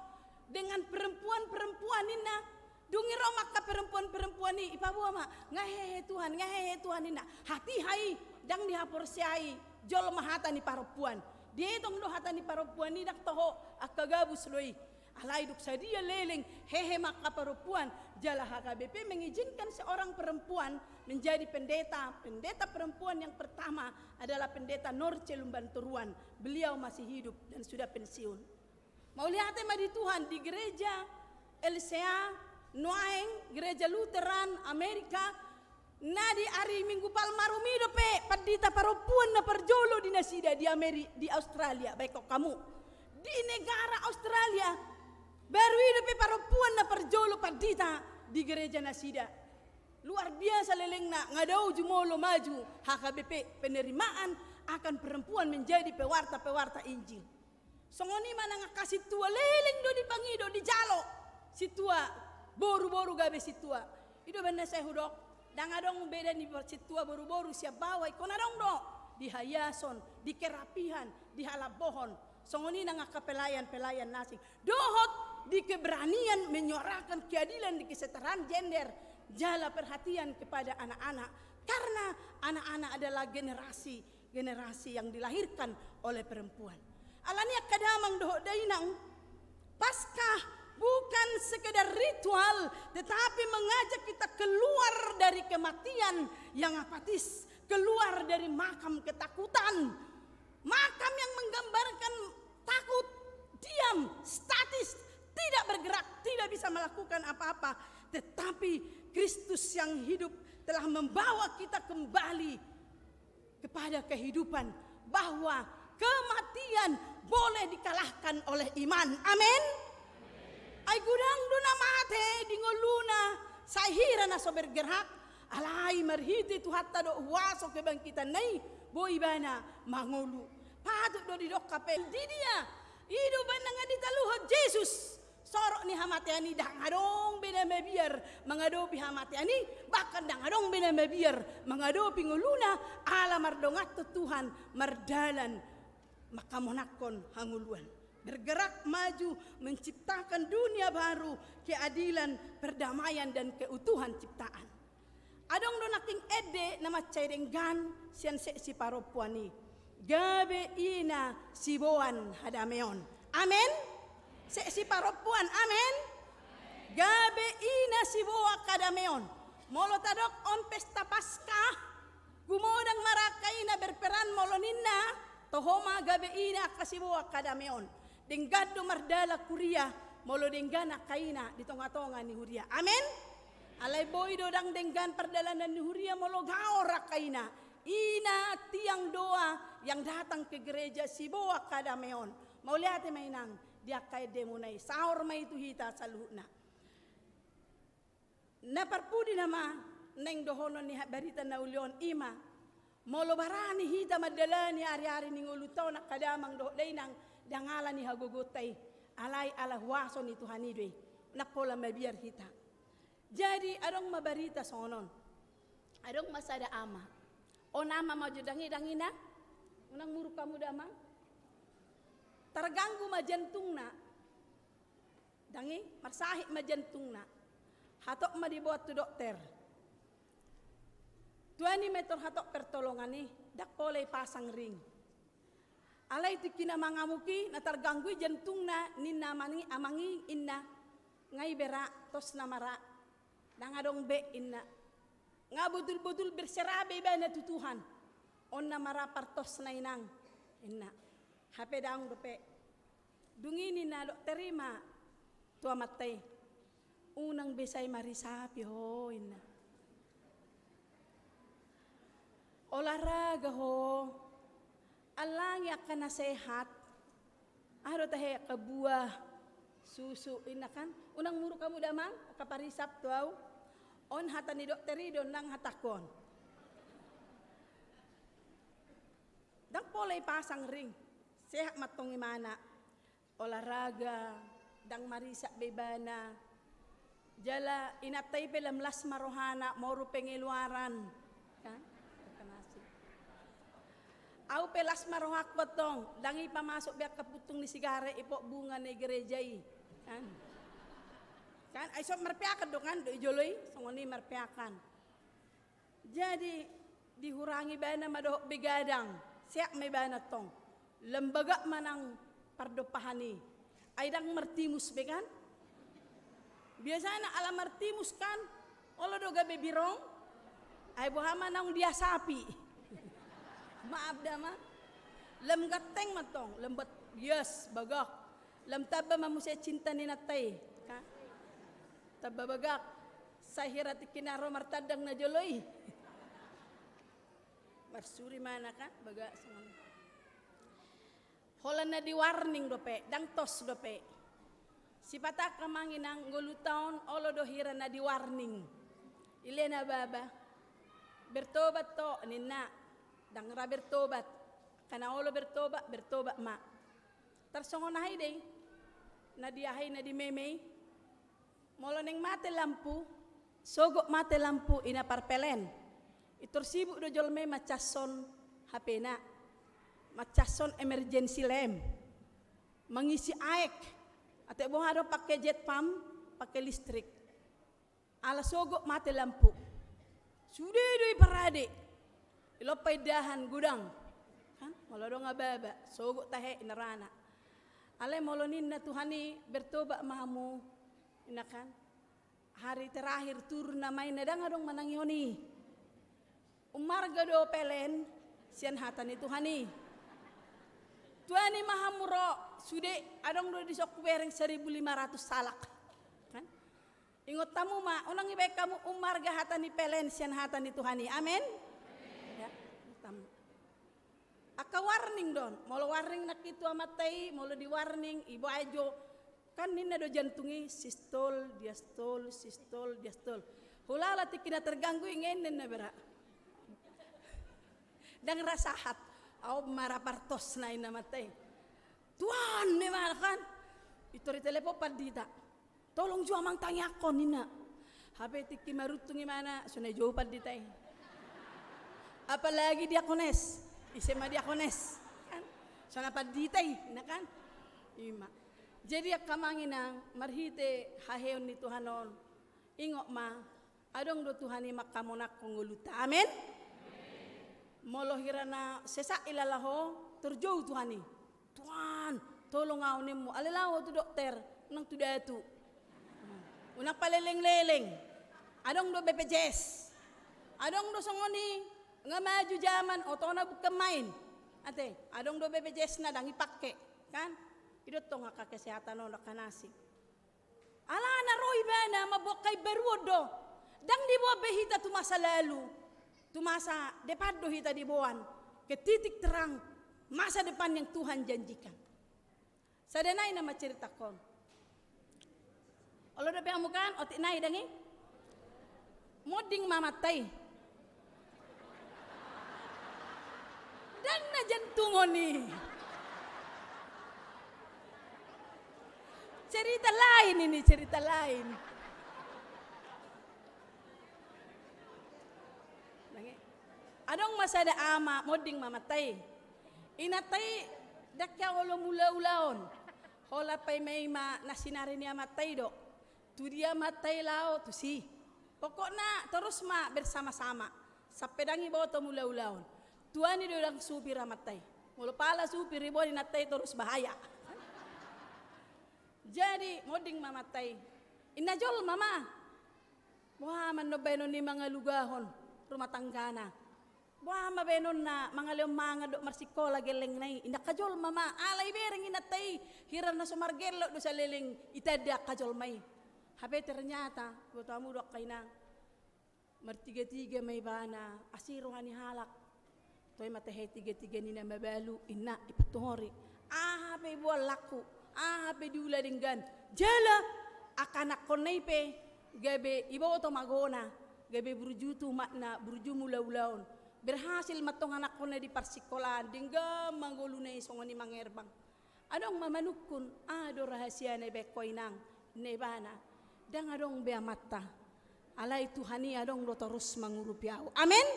dengan perempuan-perempuan ninna. Dung i ro ma angka perempuan-perempuan i, ipaboa ma, nga hehe Tuhan, nga hehe Tuhan ninna. Hatiha i, ndang dihaporseai jolma hata ni parompuan. Dietong do hata ni parompuan i, ndang toho, angka gabus do i. Alai dung sadia leleng, hehe ma angka parompuan, Jala H K B P mengizinkan seorang perempuan menjadi pendeta. Pendeta perempuan yang pertama adalah Pendeta Norce Lumbantoruan. Beliau masih hidup dan sudah pensiun. Mauliate ma di Tuhan, di gereja L C A nuaeng, gereja Lutheran Amerika, na di ari Minggu Palmarum i dope pandita parompuan na parjolo di nasida di Ameri-, di Australia, baik kok kamu. Di negara Australia, baru i dope parompuan na parjolo pandita di gereja nasida. Luar biasa lelengna, nga dao jumolo maju H K B P, penerimaan akan perempuan menjadi pewarta-pewarta Injil. Songon i ma nang angka sintua, leleng do dipangido, dijalo sintua, boru-boru gabe sintua. I do umbahen na sai hudok, ndang adong beda ni sintua boru-boru sian baoa, ingkon adong do di haiason, di kerapihan, di halambohon. Songon i nang angka pelayan-pelayan na asing. Dohot di keberanian menyuarakan keadilan di kesetaraan gender, jala perhatian kepada anak-anak. Karena anak-anak adalah generasi, generasi yang dilahirkan oleh perempuan. Alani i angka damang dohot dainang, Paskah bukan sekedar ritual, tetapi mengajak kita keluar dari kematian yang apatis, keluar dari makam ketakutan. Makam yang menggambarkan takut, diam, statis, tidak bergerak, tidak bisa melakukan apa-apa. Tetapi Kristus yang hidup telah membawa kita kembali kepada kehidupan, bahwa kematian boleh dikalahkan oleh iman. Amin. Ai godang do na mate di ngoluna, sai hira na so bergerak, alai marhite Tuhanta do huaso kebangkitanna i, boi ibana mangolu. Patut do didok hape di dia, i do umbahen na nga ditaluhon Jesus. Sorok ni hamatean i ndang adong be na mabiar mangadopi hamatean i, bahkan ndang adong be na mabiar mangadopi ngoluna, ala mardonganhon Tuhan mardalan manghamonangkon hangoluan. Bergerak maju menciptakan dunia baru, keadilan, perdamaian, dan keutuhan ciptaan. Adong do nangkin ende na mansai denggan sian seksi parompuan i. Gabe ina siboan hadameon. Amen. Seksi parompuan, amen. Gabe ina siboan hadameon. Molo tadok on pesta Paskah, gumodang ma ra angka ina berperan molo ninna, toho ma gabe ina angka siboan hadameon. Denggan do mardalan huria, molo denggan angka ina di tonga-tonga ni huria. Amen. Alai boi do ndang denggan pardalanan ni huria molo gaor angka ina. Ina tiang doa yang datang ke gereja siboan hadameon. Mauliate ma inang, di angka endemuna i, saor ma i tu hita saluhutna. Na parpudi nama naeng dohonon ni ha-, barita na uli on i ma, molo barani hita mandalani ari-ari ni ngolunta on angka damang dohot dainang, ndang ala ni hagogoonta i, alai ala huaso ni Tuhan i do i, ndang pola mabiar hita. Jadi adong ma barita songon on. Adong ma sada ama. On ama, maju ndang i, ndang ina. Unang muruk hamu damang. Targanggu ma jantungna. Ndang i, marsahit ma jantungna. Hatop ma diboan tu dokter. Tuani ma i tor hatop pertolongan i, ndang pola ipasang ring. Alai tingki na mangamuk i, na targanggu i jantungna, ninna amang i, amang i, inna. Nga i be ra, tosna ma ra. Ndang adong be, inna. Nga botul-botul berserah be ibana tu Tuhan. On nama ra partosna inang, inna. Hape daong dope. Dung i ninna dokter i ma tu amanta i, unang be sai marisapi ho, inna. Olahraga ho, allangi angka na sehat. Aha do tahe, angka buah, susu, inna kan. Unang muruk hamu damang, angka parisap tu au. On hata ni dokter i do, ndang hatangku on. Ndang pola ipasang ring. Sehat mantong imana. Olahraga, ndang marisap be ibana. Jala inanta i pe lam las ma rohana, moru pengeluaran. Kan? Au pe las ma rohangku antong, ndang ipamasuk be angka puntung ni sigaret, ipot bunga na i gereja i. Kan? Kan? Ai so marpeakan do kan, do i jolo i, songon i marpeakan. Jadi, dihurangi ibana ma dohot begadang, sehat ma ibana tong. Lam bagak ma nang pardompahan i. Ai ndang martimus be kan? Biasana ala Martimus kan, olo do gabe birong, ai boha ma naung diasapi. Maaf da ma. Lam ganteng mantong, lam bat, yes, bagak. Lam tamba ma muse cinta ni nanta i, kan? Tamba bagak. Sai hira tingki na ro martandang na jolo i. Marsuri ma na kan, bagak songon. Holan na di warning dope, ndang tos dope. Sipata angka amang inang ngolunta on olo do hira na di warning. Ile na baba. Bertobat to, ninna. Ndang ra bertobat. Angka na olo bertobat, bertobat ma. Tarsongon aha i dei. Na di aha i, na di meme i. Molo naeng mate lampu, sogot mate lampu i na par P L N. Intor sibuk do jolma i mancashon H P-na. Mancashon emergency lamp. Mangisi aek. Ate boha do pake jet pump, pake listrik. Ala sogot mate lampu. Sude do i parade. Ilompa indahan godang. Kan? Molo adong ababa, sogot tahe inarana. Alai molo ninna Tuhan i, bertobat ma hamu. Inna kan? Hari terakhir turun nama i, na ndang adong manangihon i. Umarga do P L N sian hata ni Tuhan i. Tuani ma hamu ro, sude adong do dison hubereng seribu lima ratus salak. Kan? Ingot hamu ma, unang ibaen hamu umarga hata ni P L N sian hata ni Tuhan i. Amen? Ya, ingot hamu. Angka warning do on, molo warning nangkin tu amanta i, molo di warning, ibaen jo. Kan ninna do jantung i, sistol, diastol, sistol, diastol. Hulala tingki na terganggu i nge ninna bera. Ndang ra sahat, au mara partos na inna amanta i. Tuan, memang kan. Intor i telepon pandita. Tolong jo amang tangiangkon ninna. Hape tingki maruntung imana, so na jou pandita i. Apalagi diakones. Ise ma diakones. Kan? So na pandita i, na kan? Ima. Jadi angka amang inang, marhite haheon ni Tuhan on. Ingot ma, adong do Tuhan i mangkamonangkon ngolunta. Amen? Molo hira na sesak ilala ho, tor jou Tuhan i. Tuan, tolong au nimmu. Alai lao tu dokter, nang tu datu. Unang paleleng-leleng. Adong do B P J S. Adong do songon i, nga maju jaman, oto na bukan main. Ate, adong do B P J S na ndang ipake, kan? I do tong angka kesehatan on, angka nasi. Alana ro ibana mamboan haimbaruon do. Ndang diboan be hita tu masa lalu, tu masa depan do hita diboan. Ke titik terang masa depan yang Tuhan janjikan. Sada nai nama ceritakan. Olo dope hamu kan, otik nai ndang i. Monding ma amanta i. Ndang na jantungon i. Cerita lain ini, cerita lain. Ndang i. Adong ma sada ama, monding ma amanta i. Inanta i, ndang hea olo mulaulaon. Holan paima-ima na sinari ni amanta i do. Tu dia amanta i laho tusi. Pokokna torus ma bersama-sama. Sampe ndang iboto mulaulaon. Tuani do ndang supir amanta i. Molo pala supir iboan inanta i torus bahaya. Jadi, monding ma amanta i. Inna jolma ma. Boha ma annon baenon ni mangalugahon rumah tanggana. Boha ma baenonna mangalehon mangan dohot marsikola gellengna i, inna angka jolma ma, ala ibereng inanta i, hira na so margellok do saleleng itanda angka jolma i. Hape ternyata, boto hamu do angka inang. Martigatiga ma ibana, asi roha ni halak. Toe ma tahe tigatiga ni na mabalu, inna ipantuhori. Aha pe iboan langku, aha pe diula denggan. Jala, angka anakkonna i pe, gabe iboto magona, gabe burju tu umakna, burju mulaulaon. Berhasil ma tong anakkonna di parsikolaan, denggan ma ngoluna i songon i mangerbang. Adong ma manungkun, aha do rahasiana ibaen ho inang, inna ibana. Ndang adong be amanta. Alai Tuhan i adong do torus mangurupi au. Amen?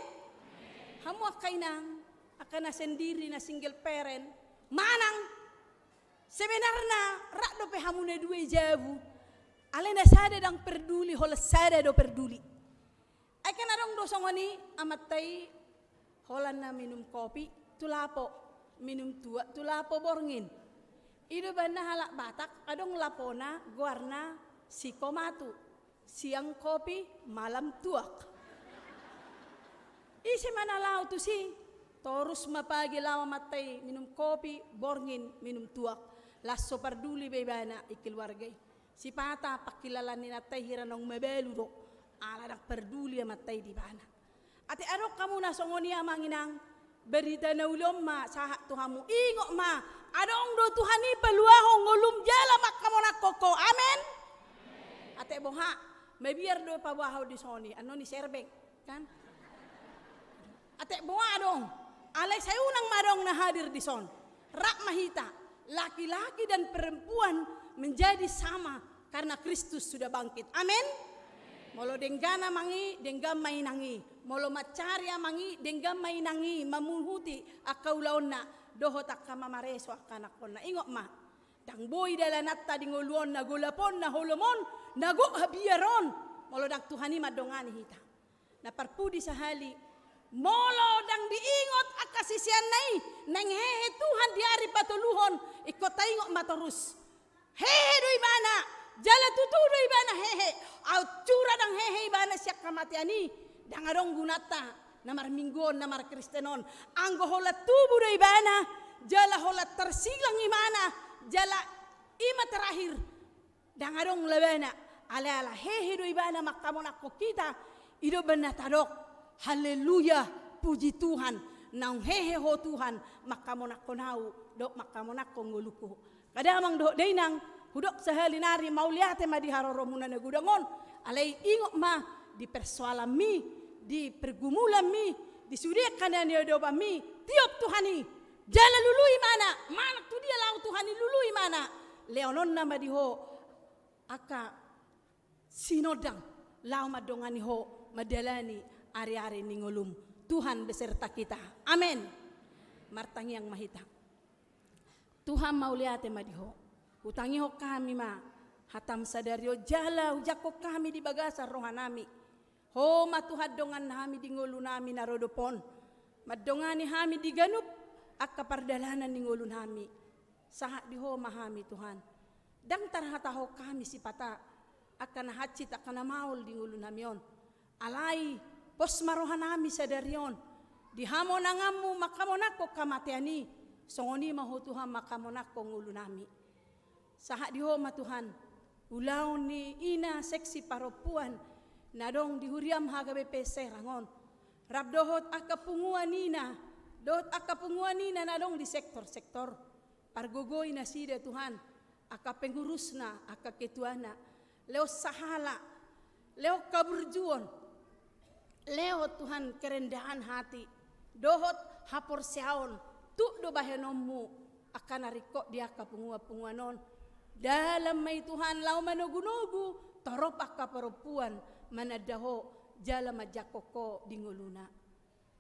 Hamu angka inang, angka na sendiri, na single parent, manang. Sebenarna, rap dope hamu na dua i jabu. Alai na sada ndang perduli, holan sada do perduli. Ai kan adong do songon i, amanta i holan na minum kopi tu lapo, minum tuak tu lapo borngin. I do bahenna halak Batak, adong lapona goarna Si komatu, siang kopi, malam tuak. Ise ma na laho tusi, torus ma pagi laho amanta i minum kopi, borngin minum tuak. Las so parduli be ibana i keluarga i. Sipata pangkilalaan ni inanta i hira naung mabalu do, ala ndang parduli amanta i di ibana. Ate adong hamu na songon i amang inang, berita na uli on ma sahat tu hamu. Ingot ma, adong do Tuhan i paluahon ngolum jala mangkamonanghon ho. Amen. Ate boha, mabiar do paboahon dison i, annon i serbeng, kan? Ate boha adong, alai sai unang ma adong na hadir dison. Rap ma hita, laki-laki dan perempuan menjadi sama karena Kristus sudah bangkit. Amin. Molo denggan amang i, denggan ma inang i. Molo mansari amang i, denggan ma inang i, mamuhuti angka ulaonna, dohot angka mamareso angka anakkonna. Ingot ma, ndang boi dalananta di ngolu on na golap on, na holom on, na gok habiaron, molo ndang Tuhan i mandongani hita. Na parpudi sahali, molo ndang diingot angka siseanna i, naeng hehe Tuhan di ari patoluhon, ingkon taingot ma torus. Hehe do ibana, jala tutu do ibana hehe. Aut sura ndang hehe ibana sian hamatean i, ndang adong gunanta na marminggu on, na markristen on. Anggo holan tubu do ibana, jala holan tarsilang ibana, jala i ma terakhir, ndang adong labana. Alai ala hehe do ibana mangkamonanghon hita, i do umbahen na tadok, haleluya, puji Tuhan, naung hehe ho Tuhan mangkamonanghon ahu, dohot mangkamonanghon ngolungku. Angka damang dohot dainang, hudok sahali nari mauliate ma di haroromuna na godang on. Alai ingot ma, di persoalanmi, di pergumulanmi, di sude angka na niodopanmi, tiop Tuhan i. Jala lului ibana, manang tu dia laho Tuhan i, lului ibana. Lehononna ma di ho angka sinondang laho mandongani ho mandalani ari-ari ni ngolum. Tuhan beserta kita. Amen. Martangiang ma hita. Tuhan, mauliate ma di ho. Hutangihon hami ma hatam sadari on jala hujangkon hami di bagasan rohanami. Ho ma Tuhan donganhami di ngolunami na rodop on. Mandongani hami di ganup angka pardalanan ni ngolunami. Sahat di ho ma hami Tuhan. Ndang tarhatahon hami sipata angka na hansit angka na maol di ngolunami on. Alai pos ma rohanami sadari on di hamonanganmu mangkamonanghon hamatean i. Songon i ma ho Tuhan mangkamonanghon ngolunami. Sahat di ho ma Tuhan ulaon ni ina seksi parompuan na adong di huriam H K B P Serang on. Rap dohot angka punguan ina, dohot angka punguan ina na adong di sektor-sektor. Pargogoi nasida Tuhan, angka pengurusna, angka ketuana. Lehon sahala, lehon haburjuon, lehon Tuhan kerendahan hati, dohot haporseaon, tuk do bahenonmu, angka na ringkot di angka punguan-punguan on. Dalan ma i Tuhan laho manogu-nogu torop angka parompuan mananda ho jala manjangkon ho di ngoluna.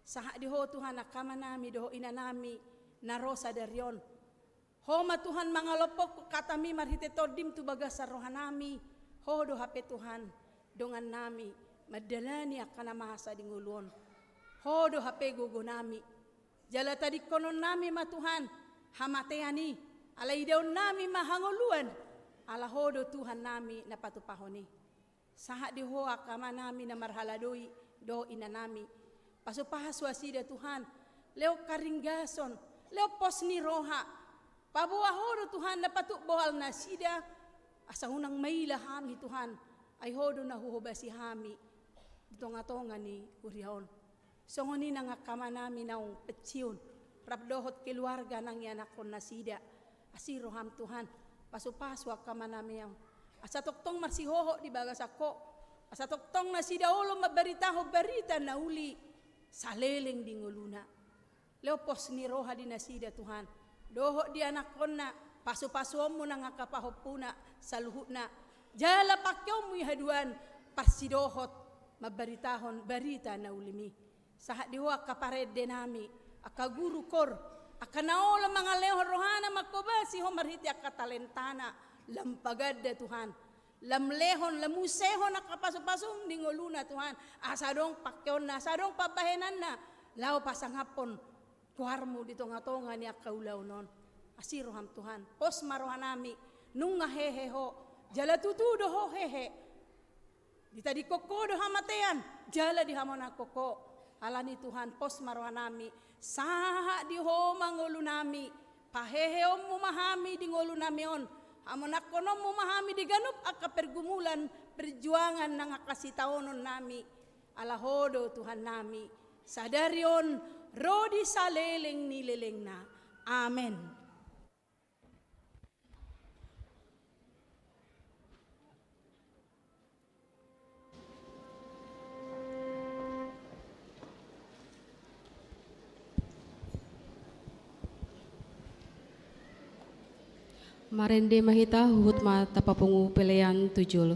Sahat di ho Tuhan angka amanami dohot inanami na ro sadari on. Ho ma Tuhan mangalophon hatami marhite tondim tu bagasan rohanami. Ho do hape Tuhan dongannami mandalani angka na masa di ngolu on. Ho do hape gogonami. Jala tadingkononnami ma Tuhan hamatean i, ala idaonnami ma hangoluan, ala ho do Tuhannami na patupahon i. Sahat di ho angka amanami na marhaladoi dohot inanami. Pasupasu nasida Tuhan, lehon haringgason, lehon pos ni roha. Paboa ho do Tuhan na patuk bohal nasida, asa unang maila hami Tuhan, ai ho do na huhobasi hami di tonga-tonga ni huria on. Songon i nang angka amanami naung pensiun, rap dohot keluarga nang ianakhon nasida. Asi roham Tuhan, pasupasu angka amanami on. Asa tongtong marsihohot di bagasan ho, asa tongtong nasida olo mambaritahon barita na uli saleleng di ngoluna. Lehon pos ni roha di nasida Tuhan, dohot di anakhonna, pasupasuonmu nang angka pahompuna saluhutna. Jala pangkeonmu i haduan parsidohot mambaritahon barita na ulim i. Sahat di ho angka parendenami, angka guru kor, angka na olo mangalehon rohana manghobasi ho marhite angka talentana, lam paganda Tuhan, lam lehon, lam usehon angka pasupasum di ngoluna Tuhan, asa adong pangkeonna, asa adong pambahenanna, laho pasangaphon goarmu di tonga-tonga ni angka ulaon on. Asi roham Tuhan, pos ma rohanami, nunga hehe ho, Jala tutu do ho hehe. Ditadingkon ho do hamatean, jala dihamonangkon ho. Alani Tuhan, pos ma rohanami, sahat di Ho ma ngolunami. Paheheonmu ma hami di ngolunami on, hamonangkononmu ma hami di ganup angka pergumulan, perjuangan nang angka sitaononnami. Ala Ho do Tuhannami, sadari on ro di saleleng ni lelengna. Amen. Marende ma hita, huhut ma tapapungu pelean tu jolo.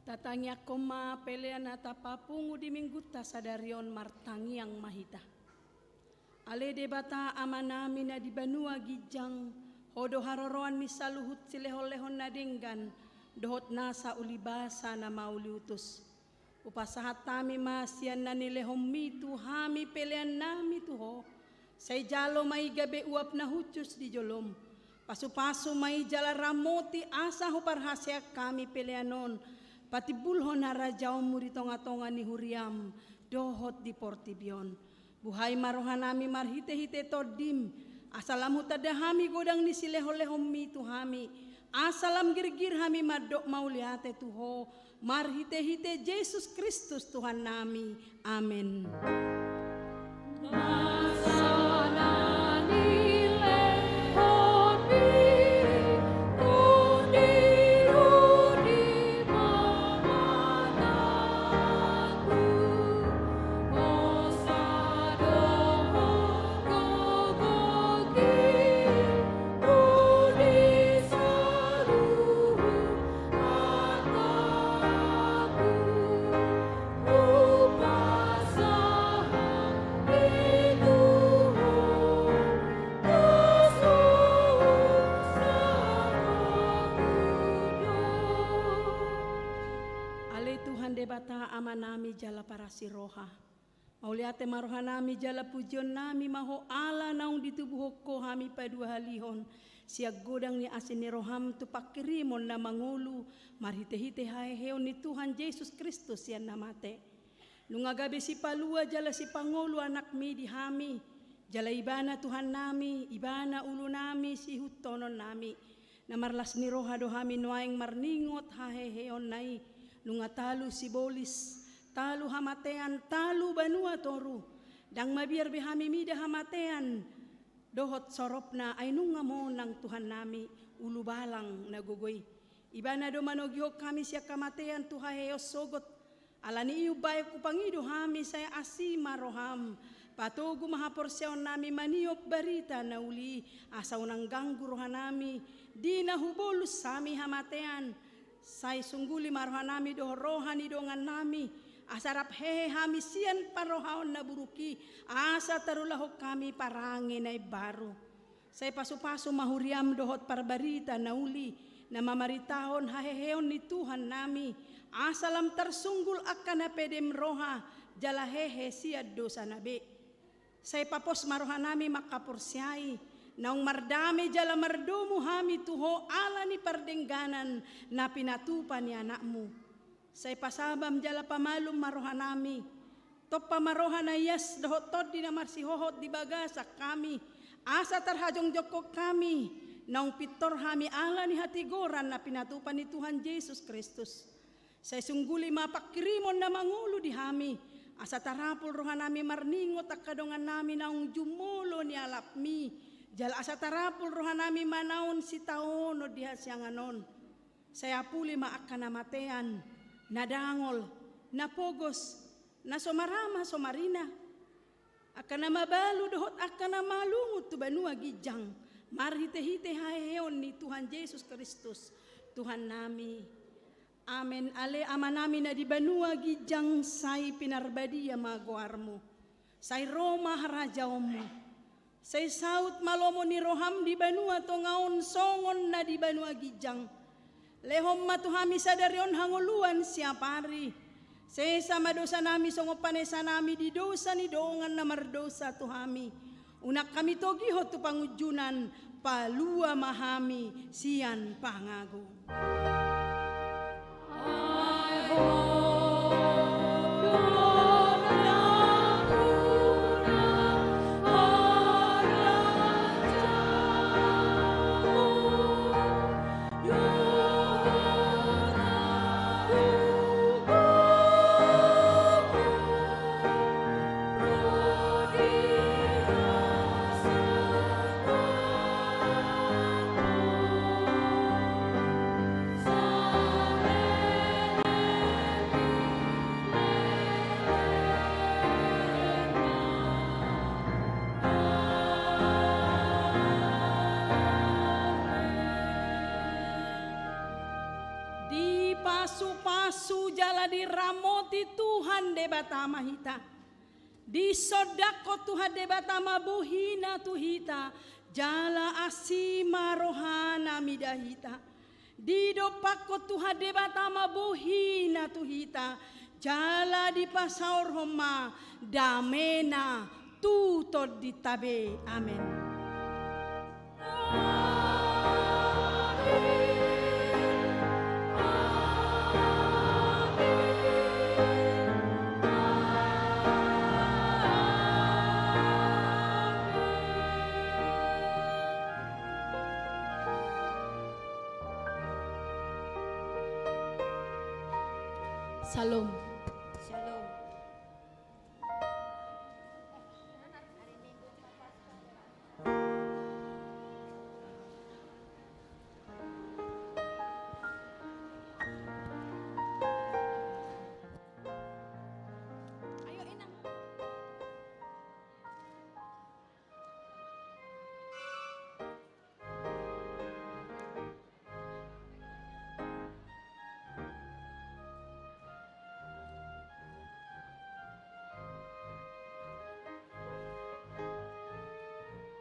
Tatangiangkon ma pelean na tapapungu di Minggunta sadari on, martangiang ma hita. Ale Debata Amanami na di banua ginjang, Ho do haroroan ni saluhut silehonlehon na denggan, dohot nasa ulibasa na mauliutus. Hupasahat hami ma sian na nilehonMi tu hami peleannami tu Ho. Sai jalo ma i gabe uap na hushus di joloM. Pasupasu ma i jala ramoti asa huparhaseang hami pelean on, patimbulhon harajaonMu di tongatonga ni huriaM dohot di portibi on. Buhai ma rohanami marhitehite TondiM, asa lam hutanda hami godang ni silehonlehonMi tu hami, asa lam girgir hami mandok mauliate tu Ho, marhitehite Jesus Kristus Tuhannami. Amen. Ale Tuhan Debata Amanami jala parasi roha. Mauliate ma rohanami jala pujionnami ma Ho ala naung ditubuhon Ho hami paduahalihon, sian godang ni asi ni rohaM tu panghirimon na mangolu, marhitehite haheheon ni Tuhan Jesus Kristus sian na mate. Nunga gabe sipalua jala sipangolu AnakMi di hami, jala Ibana Tuhannami, Ibana ulunami, siihutonnami. Na marlas ni roha do hami nuaeng marningot haheheonna i, nunga talu sibolis, talu hamatean, talu banua toru. Ndang mabiar be hami mida hamatean dohot soropna, ai nunga monang Tuhannami, ulubalang na gogo i. Ibana do manogihon hami sian hamatean tu haheheon sogot. Ala ni i umbahen hupangido hami, sai asi ma rohaM, patogu ma haporseaonnami maniop barita na uli i, asa unang ganggu rohanami di na hubolus hami hamatean. Sai sungguli ma rohanami dohot roha ni dongannami, asa rap hehe hami sian parrohaon na buruk i, asa tarulahon hami parange na imbaru. Sai pasupasu ma huriaM dohot parbarita na uli, na mamaritahon haheheon ni Tuhannami, asa lam tarsunggul angka na pedem roha jala hehe sian dosana be. Sai papos ma rohanami mangkaporseai, naung mardame jala mardomu hami tu Ho ala ni pardengganan na pinatupa ni AnakMu. Sai pasabam jala pamalum ma rohanami. Tompa ma roha na ias dohot tondi na marsihohot di bagasan hami, asa tarhajongjongkon hami, naung pintor hami ala ni hatigoran na pinatupa ni Tuhan Jesus Kristus. Sai sungguli ma panghirimon na mangolu di hami, asa tarapul rohanami marningot angka dongannami naung jumolo nialapMi, jala asa tarapul rohanami manaon sitaonon di hasiangan on. Sai apuli ma angka na matean, na dangol, na pogos, na so marama so marina, angka na mabalu dohot angka na malungun tu banua ginjang, marhitehite haheheon ni Tuhan Jesus Kristus, Tuhannami. Amen. Ale Amanami na di banua ginjang, sai pinarbadia ma goarMu. Sai ro ma harajaonMu. Sai saut ma lomo ni rohaM di banua tonga on songon na di banua ginjang. Lehon ma tu hami sadari on hangoluan siapari. Sesa ma dosanami songon panesanami di dosa ni dongan na mardosa tu hami. Unang hami togihon tu pangunjunan, palua ma hami sian pangago. Pasu-pasu jala diramoti Tuhan Debata ma hita. Disondangkon Tuhan Debata ma bohina tu hita, jala asi ma rohana mida hita. Didompakkon Tuhan Debata ma bohina tu hita, jala dipasaorhon ma damena tu tondinta be. Amen. Syalom.